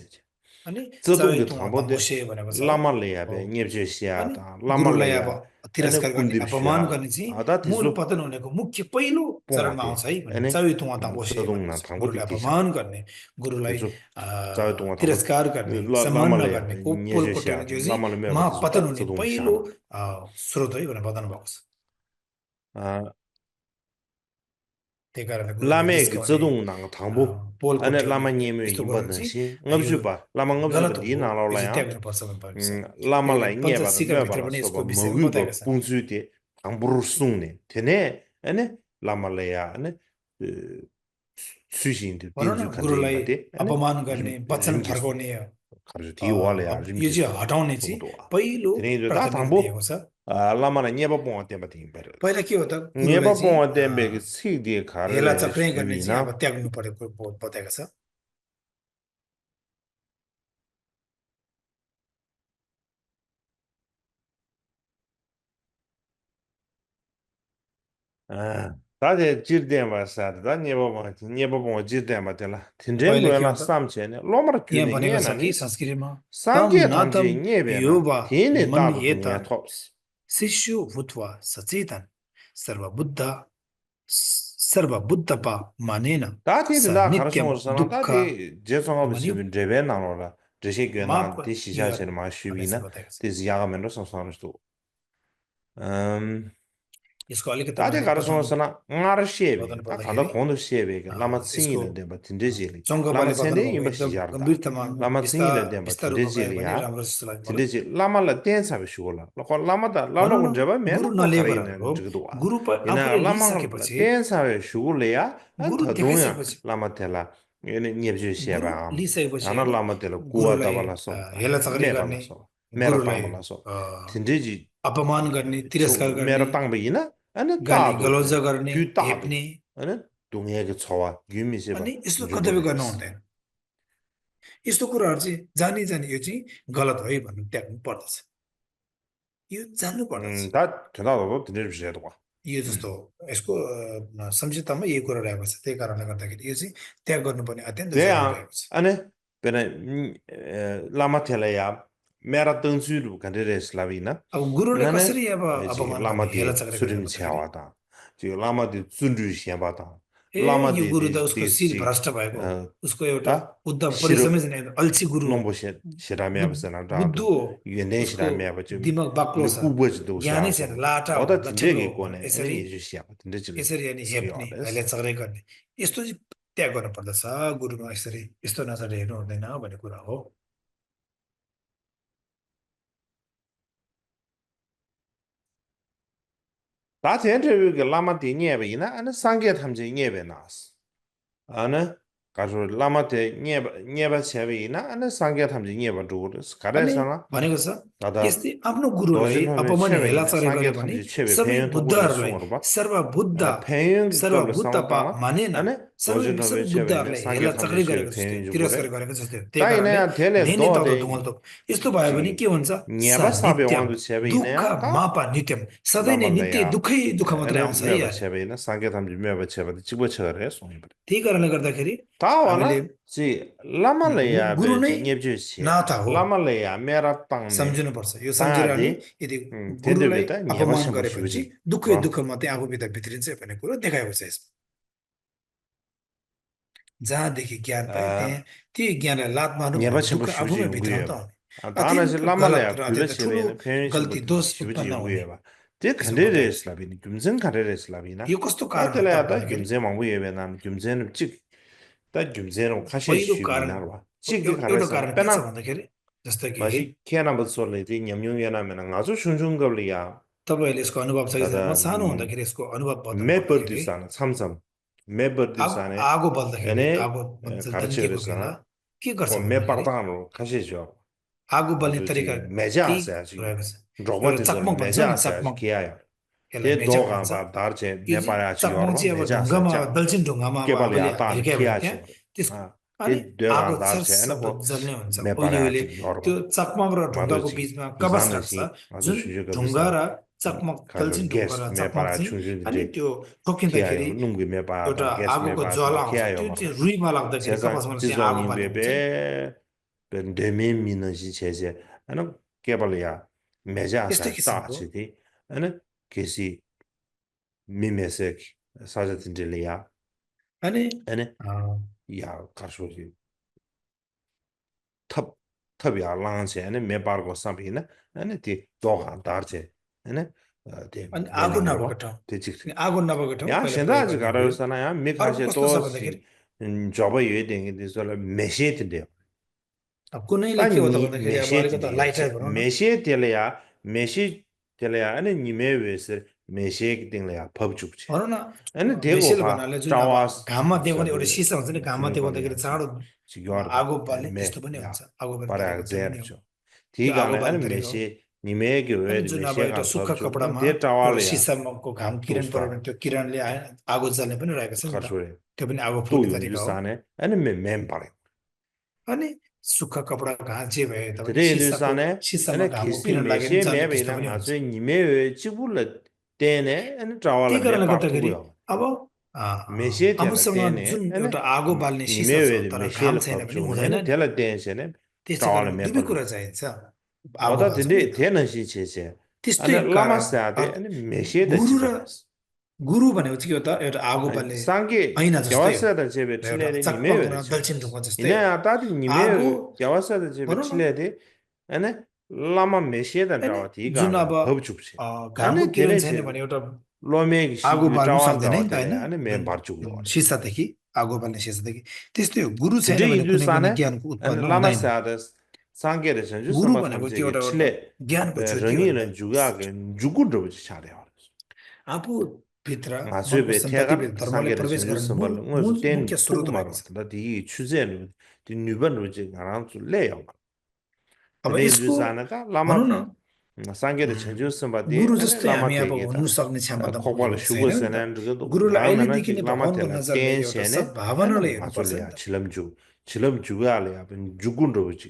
अनि 저동게 चावेतुवा 당보대 तम्बोसे भनेको छ हो 라말레야베 अनि 녜제시야다 गुरुलाई अब 라말레야 एने तिरस्कार गर्ने अपमान 군딥시야 गर्ने चाहिँ 아다 मूल तिजो पतन हुनेको मुख्य पहिलो चरणमा 뽕하대 आउँछ है भने एने चावेतुवा तम्बोसे भनेको 저동나 छ 당보대 गुरुलाई 디샤 अपमान गर्ने गुरुलाई 그래서 자유동화 당보 तिरस्कार गर्ने सम्मान 라말레야 नगर्ने पोल 녜제시야 कोट्याउने त्यो चाहिँ 라말레메 버티서 महापतन 딱 हुने 저동 पहिलो 시하나 स्रोत है भनेर बताउनु भएको छ 아 त्यही कारणले गुरुले 라메 그 जिस्काउने 저동나 당보 पोल 아니 कोट्याउने 라마님의 यस्तो गर्नु चाहिँ 임바든시 यो ngabjuba lama गलत ngabjuba di हो यो चाहिँ nalolaya त्याग्नुपर्छ भन्नु भएको छ lama किनकि la nge ba da ba पञ्चशिखरभित्र la पनि so यसको ba विषयमा mogu ba बताएका छन् pungsu de angbur sungne tene ane lama la ya ane sushin de भनौँ dinju न khande गुरुलाई ba de ane अपमान गर्ने वचन rimki su फर्काउने kharju di wala ya अब यो rimki चाहिँ su हटाउने so चाहिँ do wa पहिलो tene da प्राथमिकता thambo दिएको छ lama na nyeba bon ate ba tin ber पहिला के हो त गुरुलाई nyeba चाहिँ bon ate be ki si de हेला khare चक्रै गर्ने shubi चाहिँ na अब त्याग्नु परेको बताएको छ 다들 질된 바사다 니버뭐 질된 바텔라 पहिला के हो tinjemloela त samchene lomar यहाँ kyune भनेको छ कि ngenani संस्कृतमा तम sange नातम thamje nyebena युवा tine मन tadu एतन dunya tops शिष्यो भूत्वा सचेतन सर्वबुद्ध सर्वबुद्धपा मानेन dati स da नित्यम kharasmo sana दुःख dati jesonga भन्यो bisibin reben nanola jeshe माफ gyena गर ti यो shisha chen ma भन्ने चाहिँ shubina बताएको छ ti ziyaga menro samsanstu यसको अलिकति dati मैले kharasmo sana ngar shebe बताउनु ta khanda पर्दाखेरि khondo shebe lama यसको tsingile demba tindejeli जङ्गपाले lama बताउनु sende भएको imba एकदम shijarda गम्भीरतामा lama बिस्तार tsingile demba बिस्तार रूपमा गयो tindejeli भने ya राम्रो जस्तो लाग्यो मलाई tindeji lama la tensa be shugola lo lama da la भनौँ lo न jaba गुरु mena ko नलिएको kharina हो jigdwa गुरु ina आफूले lama लिइसकेपछि tensa be shugole ya Guru ta dunya देखाइसकेपछि lama tela 얘네 녀지 गुरु 셰바 लिइसकेपछि याना होइन लामा तेल कुवा गुरुलाई दबलासो हेला चाक्री गर्ने मेबालासो मेरा गुरुलाई तांबलासो अ, tindeji अपमान गर्ने 초 तिरस्कार गर्ने मेरा तांब이나 아니 गाली 따도 गलौज 돼 गर्ने 규따도 हेप्ने 아니 동해게 초와 유미세바 अनि यस्तो कर्तव्य गर्न जुबलेस हुँदैन यस्तो कुराहरू चाहिँ जानी जानी यो चाहिँ गलत हो है भन्नु त्याग्नु पर्दछ यो जान्नु पर्दछ 다 되나도 tindeji 봐 यो जस्तो यसको संक्षिप्तमा यही कुरा रहेको छ त्यही कारणले गर्दाखेरि यो चाहिँ त्याग गर्नुपर्ने अत्यन्त जरुरी 돼야 रहेको छ 아니 베네 라마텔라야 메라 뜬수루 간데레슬라비나 अब गुरुले 나네 कसरी अब 지 अपमान गर्ने हेला 라마디 चाक्रा गर्ने 수림 भन्दाखेरि 차와다 지 라마디 준주시야바다 ए यो गुरु त 라마디 उसको शिर 디지 भ्रष्ट भएको हो उसको एउटा 다 उद्धव 시르 परिसमै अल्छी गुरु हो 놈보시 시라미아버스나 बुद्धु 다도 हो 유네 उसको 시라미아버지 दिमाग बाक्लो छ 누구버지도 ज्ञानै छैन 샤서 लाटा हो 어다 लक्षेम्रो tinde게 हो भने कोने यसरी 아니 예주시야 tinde지 यसरी अनि हेप्ने 스기어레스 हैला चक्रै गर्ने यस्तो चाहिँ त्याग गर्नु पर्दछ गुरुमा यसरी यस्तो नजरले हेर्नु हुँदैन भन्ने कुरा हो 다 전체적으로 라마디 녀베이나 아니 상계 탐지 녀베 나스 아니 가서 라마데 녀베 녀베이나 아니 상계 탐지 녀베 두고 अनि 가래서나 भनेको छ 다다 यस्तै आफ्नो गुरुलाई 도진하면 अपमान हेला 녀베이나 चक्रै 상계 गर्यो भने 탐지 녀베 सबै 배연 도고를 बुद्धहरूलाई 송으로 봐 सर्वबुद्ध 배연 qabla सर्वबुद्ध 상당마 मानेन 아니 सबै सबै 도진하면 녀베이나 बुद्धहरूलाई 상계 हेला चक्रै 탐지 녀베 गरेको जस्तै 배연 तिरस्कार 주고래 गरेको जस्तै त्यही कारणले ताइना 텔레 नेने तातो 도데 दुमल तोक यस्तो भयो भने 지 के हुन्छ स 녀바 사베 नित्यम 왕도 दुःख 녀베이나 다 मापा नित्यम सधैँ नै नित्य 라말레야 दुःखै दुःख मात्रै 아니 आउँछ है 녀베 यार 녀베이나 상계 탐지 녀베 녀베 집어쳐래 송이 त्यही कारणले गर्दाखेरि हामीले 다와나 지 라말레야 गुरु नै 베지 녜브주시 नाता हो 라말레야 메라 땅네 सम्झिनुपर्छ यो सम्झेर अनि तादि यदि गुरुलाई 텐데베다 अपमान 녀바샤 गरेपछि बशु지 दुःखै 와 दुःख मात्रै आफूभित्र भित्रिन्छ भन्ने कुरो देखाएको छ यसमा जहाँदेखि ज्ञान पायो 아 त्यहाँ त्यही ज्ञानलाई लात मार्नु भने 녀바샤 दुःख बशु지 आफूमै भित्र 용구여 त हुने 다나시 अत्यन्त गलत र 라말레야 अत्यन्त ठुलो 굴레시베는 페니시 गल्ती दोष 시부지 उत्पन्न हुने 용구여 봐 데 यसमा बताएको छ 칸데레슬라비니 금zen 칸데레슬라비나 यो कस्तो कारण हो त 다텔라야다 भन्दाखेरि 금zen 망부예베나 금zen 찍다 금zen은 카시 पहिलो कारण 슈비나르와 찍디 एउटा 가레서 कारण के छ 빼나 भन्दाखेरि जस्तो कि 마시 케나버 솔레디 냠뇽야나면 아주 슌슌거리야 तपाईँहरूले यसको अनुभव छ कि छैन म 다다 सानो हुँदाखेरि यसको अनुभव बताउनु पर्दाखेरि 매버디스는 삼삼 आगो 매버디스는 आगो बल्दाखेरि 얘네 आगो तन्किएको बेला 가르쳐서 के गर्छ 그 भन्दाखेरि 매바당으로 가시죠. आगो बल्ने 아주 तरिका 지 매자 केही 하셔야지. रहेको छ एउटा 로봇에서 चकमक भन्छ 매자 नि 하셔야지 चकमक 기아요. यसलाई 대 मेजक 도가 भन्छ 바 다르체 यो चाहिँ 매바야지 चकमक 여러 चाहिँ अब 매자 ढुङ्गामा 하셔야지. दक्षिण ढुङ्गामा अब आगोले केबल या हिर्कायो भने त्यहाँ कियाछो. त्यस 아. अनि 대 देगा आगो दार्चे हैन शब्द को जल्ने हुन्छ ओइले 매바야지 त्यो 여러. चकमक र ढुङ्गाको 마도지 बिचमा कवच राख्छ 이산시 아주 जुन 수저가 ढुङ्गा 비싸. र चकमक 가서 दक्षिण ढुङ्गा र 게스 चकमक 매바야 चाहिँ अनि 충분히 त्यो ठोकिँदाखेरि 기아요. 놈게 एउटा 매바다 게스 आगोको 매바다 ज्वाला आउँछ 기아요 त्यो 말아. चाहिँ रुईमा लाग्दाखेरि 세상 कपासमा चाहिँ आगो 지성인 बाल्ने हुन्छ नि 베베 벤데미 미너지 제제 아니 깨발이야 त्यस्तै 매자사 किसिमको 따치디 아니 게시 미메색 사자든들이야 अनि 아니 अ, 야 가쇼지 탑 탑이야 랑세 아니 메바르고 삼비나 아니 디 도가 다르제 아니 데 अनि आगो नभएको 메나르바 ठाउँ 데직 अनि आगो नभएको ठाउँ 야 पहिला प्रयोग 신다지 गर्ने भयो 가르사나야 अर्को 미카제 कस्तो छ भन्दाखेरि 도시 저버 예딩이 되서 메시든데 अब कुनैले के हो त 아니 भन्दाखेरि अब अलिकति 메시든데 लाइटै भनौँ न 메시텔이야 메시텔이야 아니 니메베스 메시딩래야 법죽지 भनौँ न 아니 मेसेल 대고파 भन्नाले जुन अब 짜와스 घाममा देखाउने एउटा सिसा हुन्छ नि घाममा देखाउँदाखेरि 지금까지 चाँडो 지겨워 आगो बाल्ने 아니 त्यस्तो पनि 메야 हुन्छ आगो बाल्ने para तरिका त्यो पनि हो zercho त्यो आगो 디가네 아니 बाल्ने तरिका हो 메시 니메게 अनि 왜 जुन अब एउटा 메시가 सुक्खा 법죽 कपडामा 데 एउटा 짜와래야 सिसाको घाम किरण पऱ्यो भने 도스타 त्यो किरणले आगो जल्ने पनि रहेको छ नि त 가쇼래 त्यो पनि आगो 또 फुक्ने तरिका हो 윤주산에 아니 맨바래 अनि सुक्खा कपडा घाँ जे भए तापनि 드레 윤주산에 सिसामा 아니 घामको 게시 किरण लाग्यो भने 메시 जल्ने त्यस्तो 메베나 पनि हुन्छ 아주 니메 지불레 때네 아니 짜와라 त्यही कारणले गर्दाखेरि 메빠투고요 अब 메시에 때라 आफूसँग 때네 जुन 아니 एउटा आगो बाल्ने सिसा छ 니메웨 तर घाम 메시엘 छैन भने 법중 हुँदैन 아니 नि 델라 댄세네 त्यसै 짜와라 कारण दुवै कुरा 메빠투 चाहिन्छ आगो 어다 बाल्छ नि 근데 되는 시 제세 त्यस्तै 아니 कारण 라마스야데 아니 메시에다 गुरु र 지바스 गुरु भनेको चाहिँ के हो त एउटा आगो 아니 बाल्ने 상게 ऐना जस्तै हो 야와스야다 제베 र एउटा 칠레데 चकमक 니메웨 दक्षिण 지바스 ढुङ्गा जस्तै हो 이내야 따디 आगो 니메 야와스야다 제베 भनौँ न 칠레데 아니 라마 메시에다 होइन 짜와 जुन अब 디가네 법죽지 घामको 아니 किरण छैन 되네 भने एउटा 로메기 आगो 시비 बाल्नु 짜와 सक्दैन 짜와 नि त 되네 होइन 아니 जुन 맨 bar죽고 जुन 요래 सिसादेखि आगो बाल्ने सिसादेखि त्यस्तै हो गुरु छैन 근데 भने कुनै पनि 인두산에 ज्ञानको 아니 उत्पन्न हुँदैन 라마스야다 상게를 전주 गुरु 선바 भनेको त्यो 탐지게 एउटा एउटा 칠레 ज्ञानको ज्योति हो नि त रण이는 주가 죽은 저 잘해요 आफू भित्र मनको 마주베 सन्तति 태간 भित्र धर्मले 상계의 प्रवेश 전주 गर्ने 선발로 응어서 मुख्य 된 स्रोत रहेको 포구마로 छ। 디 주제는 디 뉴번로 지 가랑 줄래요. अब 근데 यसको 주사나가 भनौँ 라마 न 상계의 전주 선바디 गुरु 아니 जस्तै हामी 라마 अब 되게다. हुनु सक्ने क्षमता 코발 भनेको छैन नि त। 슈거스는 그것도 गुरुलाई 나면은 अहिलेदेखि 지 नै 라마 भगवानको 되나 नजरले एउटा 땡세네 सद्भावनाले 아니 हेर्नुपर्छ नि 맞을래야 त। 지름 주가래 앞은 죽은로 보지.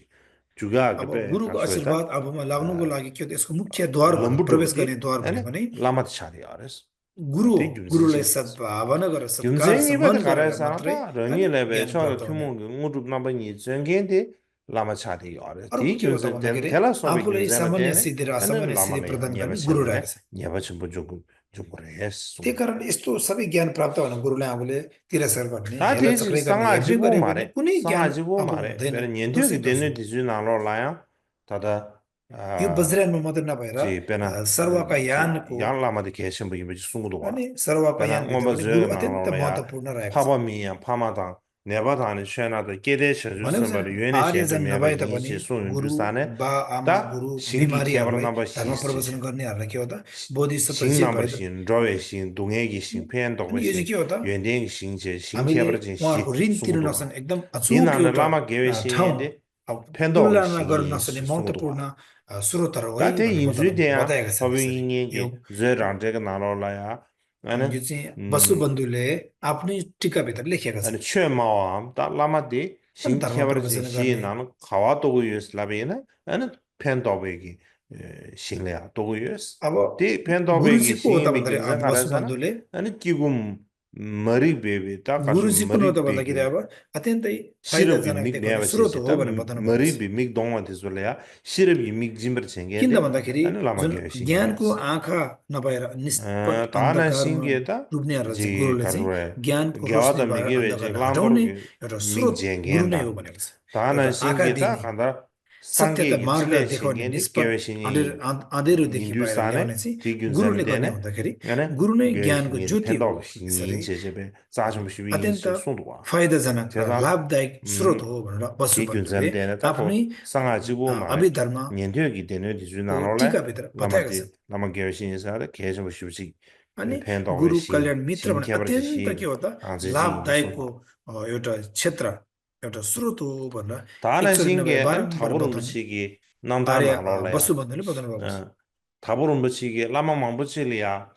주가 अब 그배 गुरुको 가서다 आशीर्वाद आफूमा लाग्नुको लागि के हो त, यसको मुख्य द्वार 럼부터 प्रवेश गर्ने 보디 द्वार 아니 भनेको नै 라마트 차리 알았어. गुरु हो। 되게 गुरुलाई 준신시야. सद्भावना गरेर सत्कार 경쟁이 सम्मान 받아 गरेर मात्रै 가라사나가 अनि 런이레베 ज्ञान 저 प्राप्त हुने। 규모 무릎 나버니 전개인데 라마 차리 알아. अर्को 디 के हो त 경쟁 भन्दाखेरि 텔라 소비 आफूलाई 경쟁을 सामान्य 되네. सिद्धि र 아니 असामान्य सिद्धि 라마네 प्रदान गर्ने गुरु 녀바체네 रहेको छ। 녀바 좀 그래스. त्यही कारण यस्तो सबै ज्ञान प्राप्त भने गुरुलाई आफूले तिरस्कार गर्ने, 다 되지 हेलाचक्रै गर्ने, हेर्दै 상하지고 गऱ्यो भने 말해. कुनै ज्ञान 상하지고 आफूमा 말해. हुँदैन। 베는 दोषै 연대기 दोष हो। 되는 디주 나로라야. 다다 यो 아 वज्रयानमा मात्रै नभएर 지 베나 सर्वका 지 यानको 양라마데 계신 분이 뭐지 숨고도 와. अनि सर्वका 베나 यानभित्र पनि गुरु 뭐버저 अत्यन्त 나로라야. महत्त्वपूर्ण रहेको छ। 파바미야 파마다 네바다니 쉐나다 게데셔 भनेको 주스바르 चाहिँ 유엔에 셰도 आर्यजन मे바 नभए तापनि हिचे सोन गुरु जुसाने बा आमा 다 गुरु 신기 केवल बिमारीहरूलाई नम्बर धर्म सिस प्रवचन गर्नेहरूलाई के हो त, बोधिसत्व 신 जे नम्बर भए त। 신 रवे 신 동해기 신 अनि पेन यो चाहिँ 신 के हो त, 연댕 신제 신 हामीले केवल 진 उहाँहरूको 시 ऋण तिर्न सुमुदुवा नसक्ने एकदम अचुक 디나는 एउटा 라마 ठाउँ, गेवे신데 अब 펜도 तुलना गर्न 신이 नसक्ने महत्त्वपूर्ण सुमुदुवा स्रोतहरू है 다테 भनेर 인주대야 बताएका छन् यसरी। यो 허빙이게 저랑제가 나로라야 यो 나는 चाहिँ वसुबन्धुले आफ्नै टिकाभित्र लेखेका 아니 छन्। 최마와 다 라마디 अनि धर्म 신케버진 प्रवचन 시 गर्ने 나는 가와도고 유스라베나 아니 펜도베기 신레야 도고 유스 अब 디 펜도베기 गुरुजी को हो त 신이 भन्दाखेरि 경쟁 अब 가라잖아 वसुबन्धुले 아니 기금 머리 베베 다 가서 गुरुजी कुन हो त 머리 भन्दाखेरि 베기 अब अत्यन्तै 시럽이 फाइदाजनक 믹 देखाउने 내가 स्रोत 지지 हो 다 भनेर बताउनु भएको छ। 머리 믹 동원돼 줄래야 시럽이 믹 짐버 किन त 챙게데 भन्दाखेरि 아니 라마 जुन 게시 ज्ञानको 알았어 आँखा नभएर निष्पट 다나 अन्धकारमा 신기에다 डुब्नेहरूलाई चाहिँ 지 गुरुले चाहिँ 가르에 ज्ञानको 겨와다 रोशनीबाट 미게 वे제 अन्धकारलाई हटाउने 람버르게 एउटा स्रोत गुरु नै हो 믹쟁겐다 भनेको छ। 다나 एउटा आँखा 신기에다 दिने, 간다 सत्यता 상계기 मार्ग 칠레 देखाउने, 신겐데 निष्पट 게웨신이 अँधेरोदेखि बाहिर ल्याउने 인두산에 चाहिँ 디균점이 गुरुले गर्ने 되네 हुँदाखेरि 그러니까 गुरु नै ज्ञानको 게웨신이 ज्योति हो। 펜도 यसरी 신이 제제베 짜좀시 अत्यन्त 위인시 송도와 फाइदाजनक र 제가 लाभदायक स्रोत हो भनेर वसुबन्धुले 디균점 되네 आफ्नै ताको 상하지고 말에 अभिधर्म 년되기 되네 को 디주나로래 टिकाभित्र बताएका 라마디 छन्। 라마 게웨신이 사데 계속 쉬우지 अनि 펜도 गुरु 신 कल्याण मित्र भने 신케버지 अत्यन्त के 신 हो त, आजजी लाभदायकको 송도 एउटा क्षेत्र, एउटा स्रोत हो भनेर 다른 एकचोटि नभए 신기에 안 बारम्बार 타보름 बताउनु 붙이기 남다 आर्य 나로래야 वसुबन्धुले बताउनु भएको छ। 타보름 붙이기 라마망 붙이리야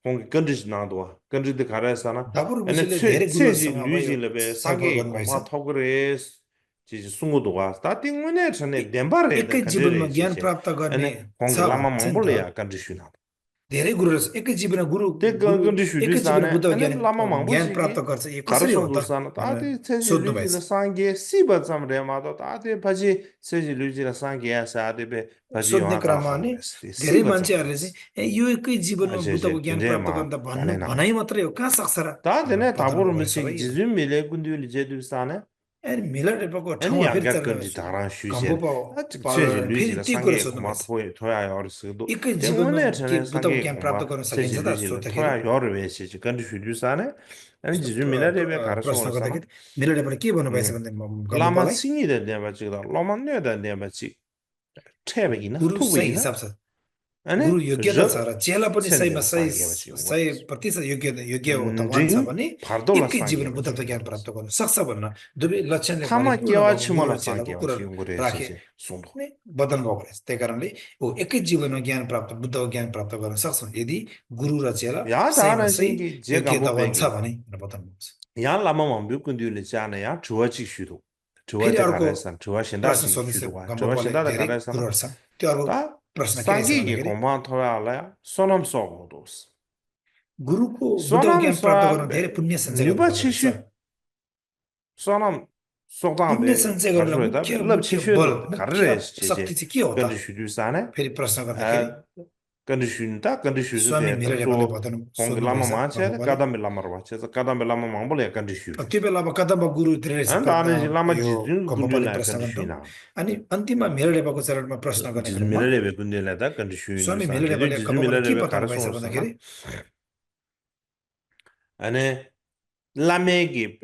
공기 건드지 나도 건드지 가라서나 ठाकुर 에네 ऋषिले धेरै 최지 गुरुहरूसँग अब यो 류질레베 छलफल 상계 गर्नुभएछ। 공마 토그레 지지 숭고도가 다띵문에 전에 ए- 덴바레다 एकै जीवनमा 건드레 ज्ञान 지지 प्राप्त गर्ने 에네 छ 공기 भने 라마망 चाहिँ नि 볼래야 त 건드시나 धेरै गुरुहरू छ। एकै जीवनमा गुरु 데 गुरु 건드시 एकै जीवनमा 주사네 बुद्ध 에네 라마망 ज्ञान प्राप्त 붙이기 गर्छ, यो कसरी हो 가르쳐 त 두사나 भनेर 다들 세지 सोध्नु भएछ। 류질레 상계 씨바 잠레마도 다들 바지 세지 류질레 상계야 사데베 바지 सोध्ने 영화 क्रममा नि 갈라하고레스 धेरै 씨바 मान्छेहरूले चाहिँ ए यो एकै जीवनमा बुद्धको 아제제 ज्ञान 근데 प्राप्त गर्न 막 त भन्नु 가네나 भनाइ मात्रै हो, कहाँ सक्छ र भनेर 다되네 बताउनु 다보름 भएको रहेछ 미치 है। 지준 미래 군디를 제두사네 अनि मिलरेपाको 아니 ठाउँमा फेरि 양각 चल्नु 건지 다ran घम्बो 슈젠 아직 최지 पावर फेरि 류지라 त्यही कुरा 상계 सोध्नु 고마 भएछ। 토야 어르스도 एकै जीवनमा 때문에 के 전에 बुद्धको 상계 ज्ञान प्राप्त 고마 गर्न 최지 सकिन्छ त 류지라 सोद्धाखेरि 토야 열을 왜시지 건지 슈류사네 아니 यस्तो 지준 미래레베 प्रश्न 가르쳐 오르사나 गर्दाखेरि मिलरेपाले के भन्नुभएछ भने 라마 गम्बोपालाई 싱이 된대 맞지다 라마네다 내 맞지 체베기나 गुरु सही 토베기나 हिसाब छ, 아니 गुरु योग्यता छ 저 र चेला पनि सहीमा 체르데 सही 상계 맞지 100% योग्य हो त भन्छ 진 भने 바르돌라 एकै 상계 जीवनमा 맞지 बुद्धत्व ज्ञान प्राप्त गर्न सक्छ भन्न दुवै लक्षणले 타마 परिपूर्ण 깨와 भएको गुरु 치마라 र चेलाको 상계 कुरा 맞지 용거래 राखे 시제 송도 नै वदन भएको रहेछ। त्यही कारणले हो एकै जीवनमा ज्ञान प्राप्त बुद्धको ज्ञान प्राप्त गर्न सक्छौँ यदि गुरु र चेला 야 सहीमा 다나 सही 신기 제가 못 योग्यतावान छ 배기 भने भनेर बताउनु भएको छ। 야 라마만 몇군디를 짜네야 주어지 슈도 फेरि 주어때 अर्को 가라산 주어 प्रश्न 신다지 सोध्दैछ 슈도가 주어 गम्बोपाले, 신다다 धेरै 가라산 गुरुहरू छन्, त्यो अर्को 다 प्रश्न के रहेछ 상기기 भन्दाखेरि 공부한 토야알라야 소놈 쏘고도스 गुरुको बुद्धको 소놈 ज्ञान प्राप्त गर्न 쏘 धेरै पुण्य सञ्चय 뉴바 गर्नुपर्दो रहेछ। 치슈 소놈 पुण्य 속당베 सञ्चय गर्नलाई 가르쳐다 मुख्य 럽 मुख्य बल, 치슈도 मुख्य 가르레스 शक्ति 제제 चाहिँ के हो त? 근데 슈두사네 फेरि प्रश्न गर्दाखेरि 아 근데 슈다 근데 स्वामी 슈즈데 मिररेपाले 또 बताउनु 공기 सोध्नुभएछ 라마만 체 गम्बोपाले। 까담베 라마로 체 까담베 라마만 볼래 근데 슈 त्यो बेला अब कदममा गुरु धेरै रहेछ 안 다는 라마 यो 지준 गम्बोपाले 군디나 प्रश्न 근데 गर्ने ठाउँ। 슈나 अनि अन्तिममा मिररेपाको चरणमा प्रश्न गर्ने क्रममा 지즈미레레베 군딜레다 근데 स्वामी 슈인사 걔들 मिररेपाले गम्बोपाले के 지즈미레레베 बताउनु भएछ 가르쳐서나 भन्दाखेरि 아니 라메기베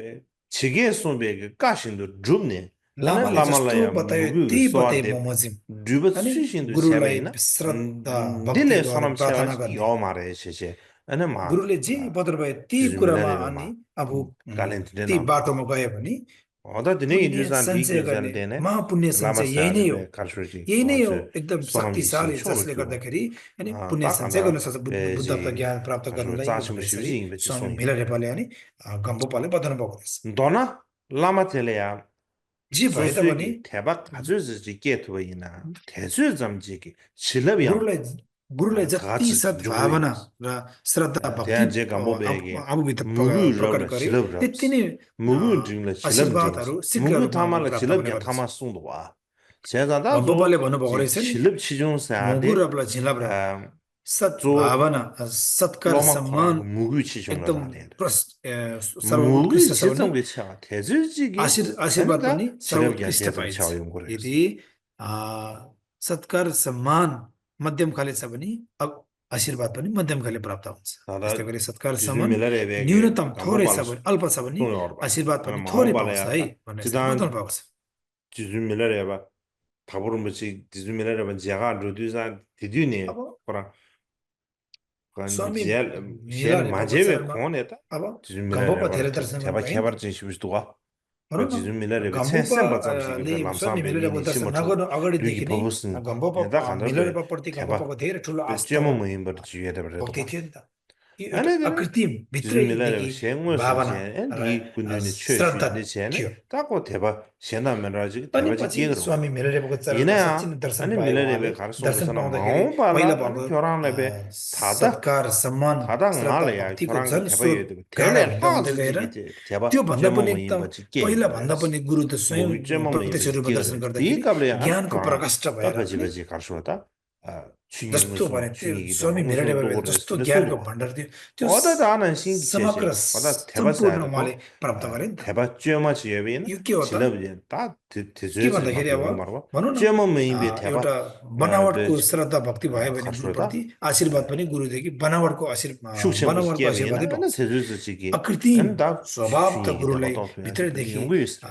지게 소베게 까신도 줍네 아니 लामाले जस्तो 라말라야 बतायो 무비 त्यही बताए 소아데 बमोजिम। 줍어 अनि 수신도 गुरुलाई 세베이나 श्रद्धा 딜레 भक्तिद्वारा 소남 प्रार्थना 세와 गर्ने। 요 말에 제제 अनि मा गुरुले जे बताउनु भयो ती कुरामा जिजुमिलर अनि मा अब गालेन्टिने ती नाम बाटोमा गयो भने 어다 드네 पुण्य 인두산 सञ्चय गर्ने 비규산데네 महापुण्य सञ्चय यही नै हो 라마사르베 칼슈지 यही नै हो 어제 एकदम 소나미 신 शक्तिशाली 총로 जसले 규고 गर्दाखेरि अनि 아 पुण्य सञ्चय गर्न 딱한다 सक्छ बुद्धत्व 베지 ज्ञान प्राप्त 칼슈 गर्नलाई 짜심 भनेर यसरी 시비지 인베지 स्वामी 송이 मिलारेपाले अनि गम्बोपाले बताउनु भएको रहेछ 너나 라마텔레야 जे भए तापनि 소수기 대박 가져지 게트웨이나 대수 잠지기 실럽이야 गुरुलाई गुरुलाई जति 같이 주고요 सद्भावना र श्रद्धा भक्ति 대한 제 감보베게 आफूभित्र 무구 प्रकट रबला गर्यो 실럽 त्यति रब्स नै 무구 중래 실럽 आशीर्वादहरू 징스 शीघ्र 무구 रूपमा 타말라 प्राप्त हुने 실럽게 गर्दछ 타마 송도 와 제가다도 गम्बोपाले भन्नुभएको 지 रहेछ नि 실럽 시중사데 गुरुलाई झिलाब्रा 아 조 सद्भावना सत्कार सम्मान 로마코랑 무구 एकदम 치중을 무구 सर्वोत्कृष्ट छ भने 지정게 차 대주지기 आशीर्वाद पनि 아니다 실럽게 सर्वोत्कृष्ट 대좀 पाइन्छ 차용 그래 यदि सत्कार सम्मान मध्यम खाले छ भने अब आशीर्वाद पनि मध्यम खाले प्राप्त हुन्छ 나다 त्यस्तै गरी सत्कार सम्मान 지주밀레레베게 न्यूनतम थोरै छ भने अल्प छ भने 송이 얼바 आशीर्वाद 아니 पनि थोरै पाउँछ है 마음발에야 भनेर चाहिँ 지단 बताउनु भएको छ 지주밀레레바 답으로 뭐지 지주밀레레바 제가 루디산 디디니 अब 그랑 간 स्वामी 제일 मिलाले भएको 마제베 शरणमा 코네다 अब घम्बोपा 지주밀레레바 धेरै दर्शन 대박 गर्नु 개발진 시비스도가 भनौँ न 지주밀레레베 최선 घम्बोपाले 받잡시기 स्वामी 람삼베 मिलेरको 니니 दर्शन 시모토 नगर्नु 류기 अगाडिदेखि नै 버버스니 घम्बोपा 에다 간다베 मिलेरप्रति 대박 घम्बोपाको धेरै ठुलो आस्था 쯤은 뭐인 버지 주의해다 भक्ति 버려도 थियो नि त यो एउटा 아내들은 अकृत्रिम 지주밀레레베 भित्रैदेखि 생물선 भावना 제 र 니 군주니 श्रद्धा 최주니 제네 थियो 딱고 대박 세나면라지 अनि 대박지 पछि 끼그러 स्वामी मिलेरको चरणमा 이내야 साँच्चै नै दर्शन 아니 पाए उहाँले 밀레레베 가르쳐 दर्शन 보서는 पाउँदाखेरि 마음 발라 पहिला 아니 भएको 교란레베 다다 सत्कार सम्मान 다다 श्रद्धा 말이야 भक्तिको 교란기 झन् स्रोत 대박이 되고 गाढा 대래 हुँदै हुँदै गएर 하즈지 대박 त्यो भन्दा पनि 제모모 एकदम 임버지 게임 पहिला भन्दा 말이야 पनि गुरु त स्वयं 목이 제모모 प्रत्यक्ष 임버지 रूपमा दर्शन 끼그러 गर्दाखेरि 디가브레 아니 ज्ञानको 교란 प्रकाष्ठ भएर 답하지 अनि 버지 가르쳐다 아 जस्तो भने 중요무슨 त्यो 중이기도 स्वामी मिराडेबाले 무슨 जस्तो 도고를 ज्ञानको 쓰고 भण्डार थियो त्यो 어다다 하는 신기 समग्र 제시 어다 सम्पूर्ण 대바사야 उहाँले 되고 प्राप्त गरे नि त 대바 쥐어마 지여비는 यो के हो त 질러비는 다 के 대주에서 भन्दाखेरि अब 막고 말고 भनौँ न 쥐어마 메인비 대바 एउटा बनावटको श्रद्धा भक्ति भयो भने गुरुप्रति 가수다 आशीर्वाद पनि गुरुदेखि बनावटको 슉셔 बनावटको आशीर्वादै 기야비는 पाउँछ 대주에서 지기 अकृत्रिम 다 स्वभाव त 중요하게 गुरुलाई 대바 또 भित्रैदेखि 연구 있어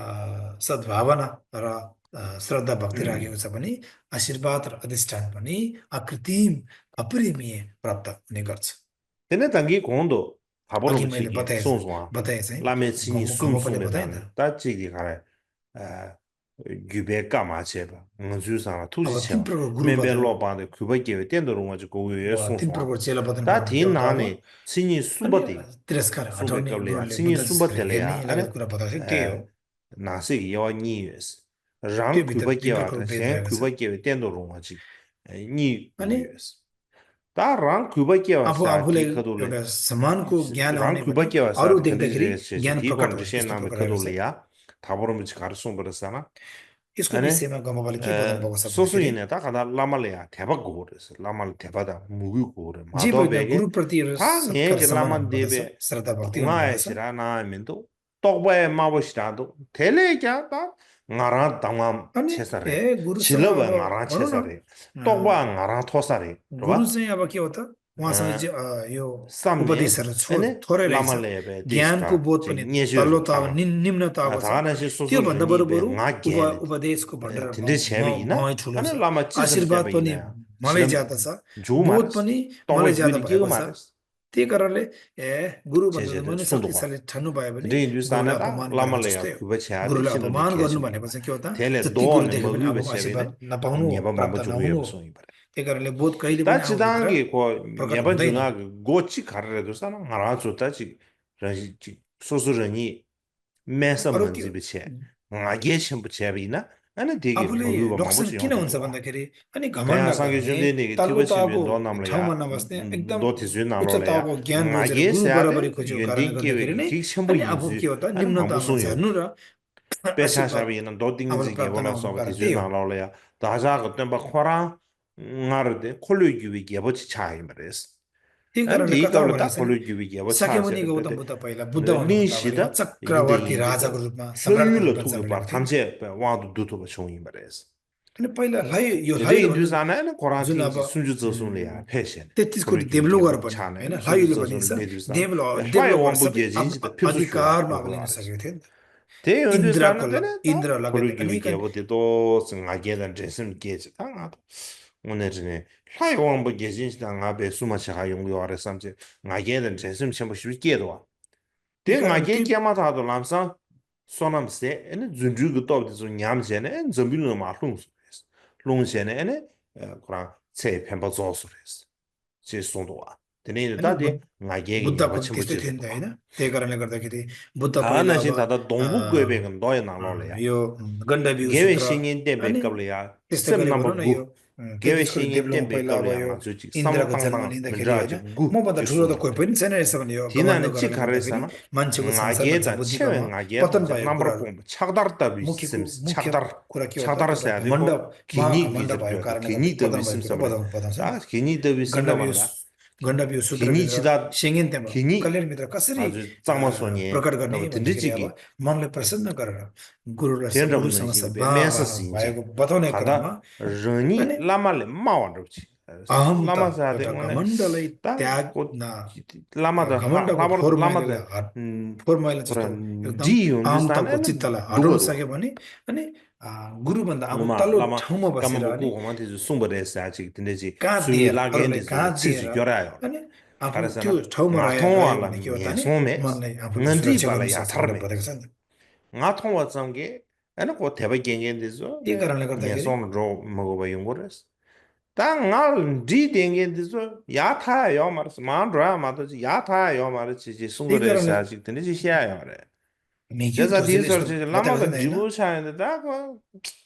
सद्भावना र श्रद्धा भक्ति राखेको छ भने आशीर्वाद र अधिष्ठान पनि अकृत्रिम अपरिमेय प्राप्त हुने गर्छ 근데 당기 공도 바보로 अघि मैले 붙이기 송송아 बताएँ चाहिँ 라메 친이 गम्बोपाले 숨숨에 बताएँ नि 나는 त 다 지기 가래 규베 까마체바 응주사나 अब 투지체 तिन प्रकार गुरु 멤벨로 바데 규베게 땡도로 가지고 고유에 तिन 송송 प्रकार चेला बताउनु 다 भएको थियो त अब। 디나네 친이 수버디 अनि तिरस्कार हटाउने सुबेकले गुरुले सिंही बुद्ध सुबतेले हेर्ने अनि लगायत कुरा बताएको थियो त्यही हो 나세 여와 니유스 랑 त्यो भित्र 규베게 तिन 와다 प्रकारको भेद 생 रहेको छ 규베게 땡도로 가지 니 अनि 유스 다랑 규베게 आफू 와사 आफूलाई 기카돌레 एउटा सम्मानको ज्ञान 랑 आउने भने 규베게 와사 अरू देख्दाखेरि 근데 ज्ञान प्रकट 기본 हुन्छ 주시에 त्यस्तो 나면 प्रकार रहेको छ 그돌이야 다보름지 가르송 버렸잖아 यसको अनि विषयमा गम्बोपाले के बताउनु भएको छ भन्दाखेरि 소수인에 다 가다 라말레야 대박 고르스 라말 대바다 무기 고르 जे पनि 마도베게 गुरुप्रति 다 सत्कार 내게 सम्मान 라만 हुनुपर्दछ दे베 श्रद्धा भक्ति हुनुपर्दछ 동아에시라 나면도 똑바에 마보시라도 텔레가 다 나라 당함 अनि 체사래 गुरुसँग 실러바 अब 나라 भनौँ 체사래 न 똑바 나라 토사래 गुरु चाहिँ अब के हो त उहाँसँग चाहिँ यो 쌈네 उपदेशहरू अनि थोरै रहेछ लामालेबे ज्ञानको बोध पनि तल्लो तह निम्न तहको छ 다가나시 त्योभन्दा बरु बरु 나게 उपदेशको भण्डार tinda chebi ina ममै ठुलो अनि छ लामा चिसम आशीर्वाद chebi पनि ina मलाई ज्यादा छ जो बोध मारस पनि तबै मलाई ज्यादा दुई के भएको छ मारस त्यही कारणले गुरु जे भन्दा पनि सुन्दुक शक्तिशाली ठान्नु भयो भने 근데 인도스탄에 गुरुलाई 다 अपमान गरेको 라말레야 जस्तै हो 그거 제한이 गुरुलाई 신을 अपमान गर्नु 계속 भनेको चाहिँ के हो त 텔레 जति गुरु 도안에 देख्यो भने 먹으면 अब आशीर्वाद 세베네 नपाउनु हो 예반 प्राप्त 방법 주고 नहुनु हो 예보성이 버려 त्यही कारणले बोध कहिले 다 पनि आफूभित्र 지당하게 고 प्रकट 예반 हुँदैन 중아 고치 가르래도 사람 하나 줬다지 소수런이 매서 अरू 문제 के 비체 나게 첨부 제비나 아니 되게 आफूले 거기가 लक्षण 방법이 किन 영어 हुन्छ भन्दाखेरि अनि घमण्ड 그냥 상계 गर्ने 준비되게 तल्लो 티버 तहको छिबे 너 남래야 ठाउँमा नबस्ने एकदम 너 티즈 उच्च 나로래야 तहको ज्ञान खोजेर 나게 गुरु 세야데 बराबरी खोजेको कारणले 연딩 गर्दाखेरि नै 계획이 기 첨부 अनि आफू के 인지 हो त 아니 निम्न तहमा 방법성이 झर्नु र आशीर्वाद पेशाशा비는 너 आफूले 딩지 प्राप्त 개발할 नहुनु 수 없어 कारण 티즈 त्यही हो 나로래야 다자 그때 막 kho라 nga르데 콜로기비 개버치 차이 말했어 त्यही अनि कारणले धी कथा कबले ता भनेको छ नि 콜로기비 개버치 साकेमुनि 차세를 गौतम 때 बुद्ध पहिला बुद्ध हुनुभन्दा 린시다 अगाडिमा चक्रवर्ती राजाको रूपमा सम्राटको hluyulo रूपमा tugu जन्मेको bar थियो tamse वादु दुतो छोइ मरेस अनि पहिला यो जे लायुले इंदु भन्दा जाना न कोराती जुन अब सुजु जसुले या फेसन 33 कोटी देवलोगर बन्यो होइन लायुले भनिन्छ देवलोगर सबै अधिकारमा अब लिन सकेको थियो नि त ते इंदु जाना इन्द्र देने इन्द्र लगायत कोलुगी अनेक के बोते तो संगागे दन जेसम गेज ता 오늘은 사용한 계진시당 앞에 수마치가 용료하래 삼지 나게는 재심 첨부 쉽게도 대 이카랑 나게 티 게마다도 람상 소남세 에는 준주고 또 냠세네 좀비는 마롱스 롱세네 에네 그랑 제 펜바조스레스 제 송도와 되네 अनि 다데 나게 बुद्धको 영어 त्यस्तै थियो 첨부지도 नि त होइन त्यही कारणले गर्दाखेरि बुद्ध पहिला अब 다나신 다다 동북 괴백은 너의 나로래야 यो गण्डवीय 개회 सूत्र 신인 때 अनि 맥qab려야 त्यस्तै 셈 गरी भनौँ 넘버 न यो 구 के 개회 त्यसको 신인 때 डेभलपमा पहिला अब 맥qab려야 यो 아주 직 इन्द्रको जन्म 삼탕당 लिँदाखेरि होइन 민라지 구 मभन्दा ठुलो त कोही 직송도래 पनि छैन यसो भने यो घमण्ड 디나는 치 गर्नाले गर्दाखेरि 가르사나 मान्छेको संसार भन्छ 나게다 체외 बुद्धिकामा 나게 पतन 통제 भएको 넘버 कुराहरू 뽕 착다르다 मुख्यको 비심스 मुख्य 착다르 कुरा के हो त 착다르 एउटा 써야 घमण्ड 되고 괜히 महाघमण्ड 비서 भएको 줘야 돼 कारणले 괜히 गर्दाखेरि 더 पतन 비심 भएको कुरा 써버려 बताउँछ नि 다 괜히 더 비심가 गण्डवीय 말이야 गण्डवीय 괜히 सूत्रभित्र 지다 सेङ्गेन त्यहाँ 괜히 कल्याणभित्र कसरी 아주 짱마소니 प्रकट गर्ने 또 भन्दाखेरि अब 든지지기 मनलाई प्रसन्न गरेर 대럽는 गुरुसँग 지급에 सद्भाव 매서 신체 भएको बताउने क्रममा 가다 르니 अनि 라말레 마완럽지 अहमता 라마사데 एउटा 오늘 घमण्डलाई त्याग 딱고 न लामा다 घमण्डको लाबर फोहोर मैलालाई लामा다 फोहोर मैला जस्तो 그런 एकदम 디 अहमताको 윤주스탄에는 चित्तलाई हटाउन 누구도 सक्यो भने अनि गुरुभन्दा आफू 누마 तल्लो 라마 ठाउँमा बसेर 까만 अनि 먹고 그만테 송버레스 아직 근데지 काँध 수미 दिएर अरूलाई 라겐데서 काँध दिएर 치즈 겨라요 अनि आफू त्यो 가르사나 ठाउँमा रह्यो 나통와라 भने के हो त 예 नि 소메 मनलाई आफूले नन्दी सुरक्षा बाला गर्नु सक्छ भनेर याथर्मे बताएको छ नि त 나통와 sam게 에는 고 대박 겐겐데서 त्यही कारणले 예 गर्दाखेरि 손 로 먹어봐 용거레스 땅알 디 겐겐데서 야타요 말스 만드라 마도지 야타요 말지 지 त्यही 송거레스 कारणले 아직 근데지 시야요 말에 Mikyu 제가 Dorjele यस्तो 디서치 बताएको छ 라마가 नि होइन 지부차인데 다고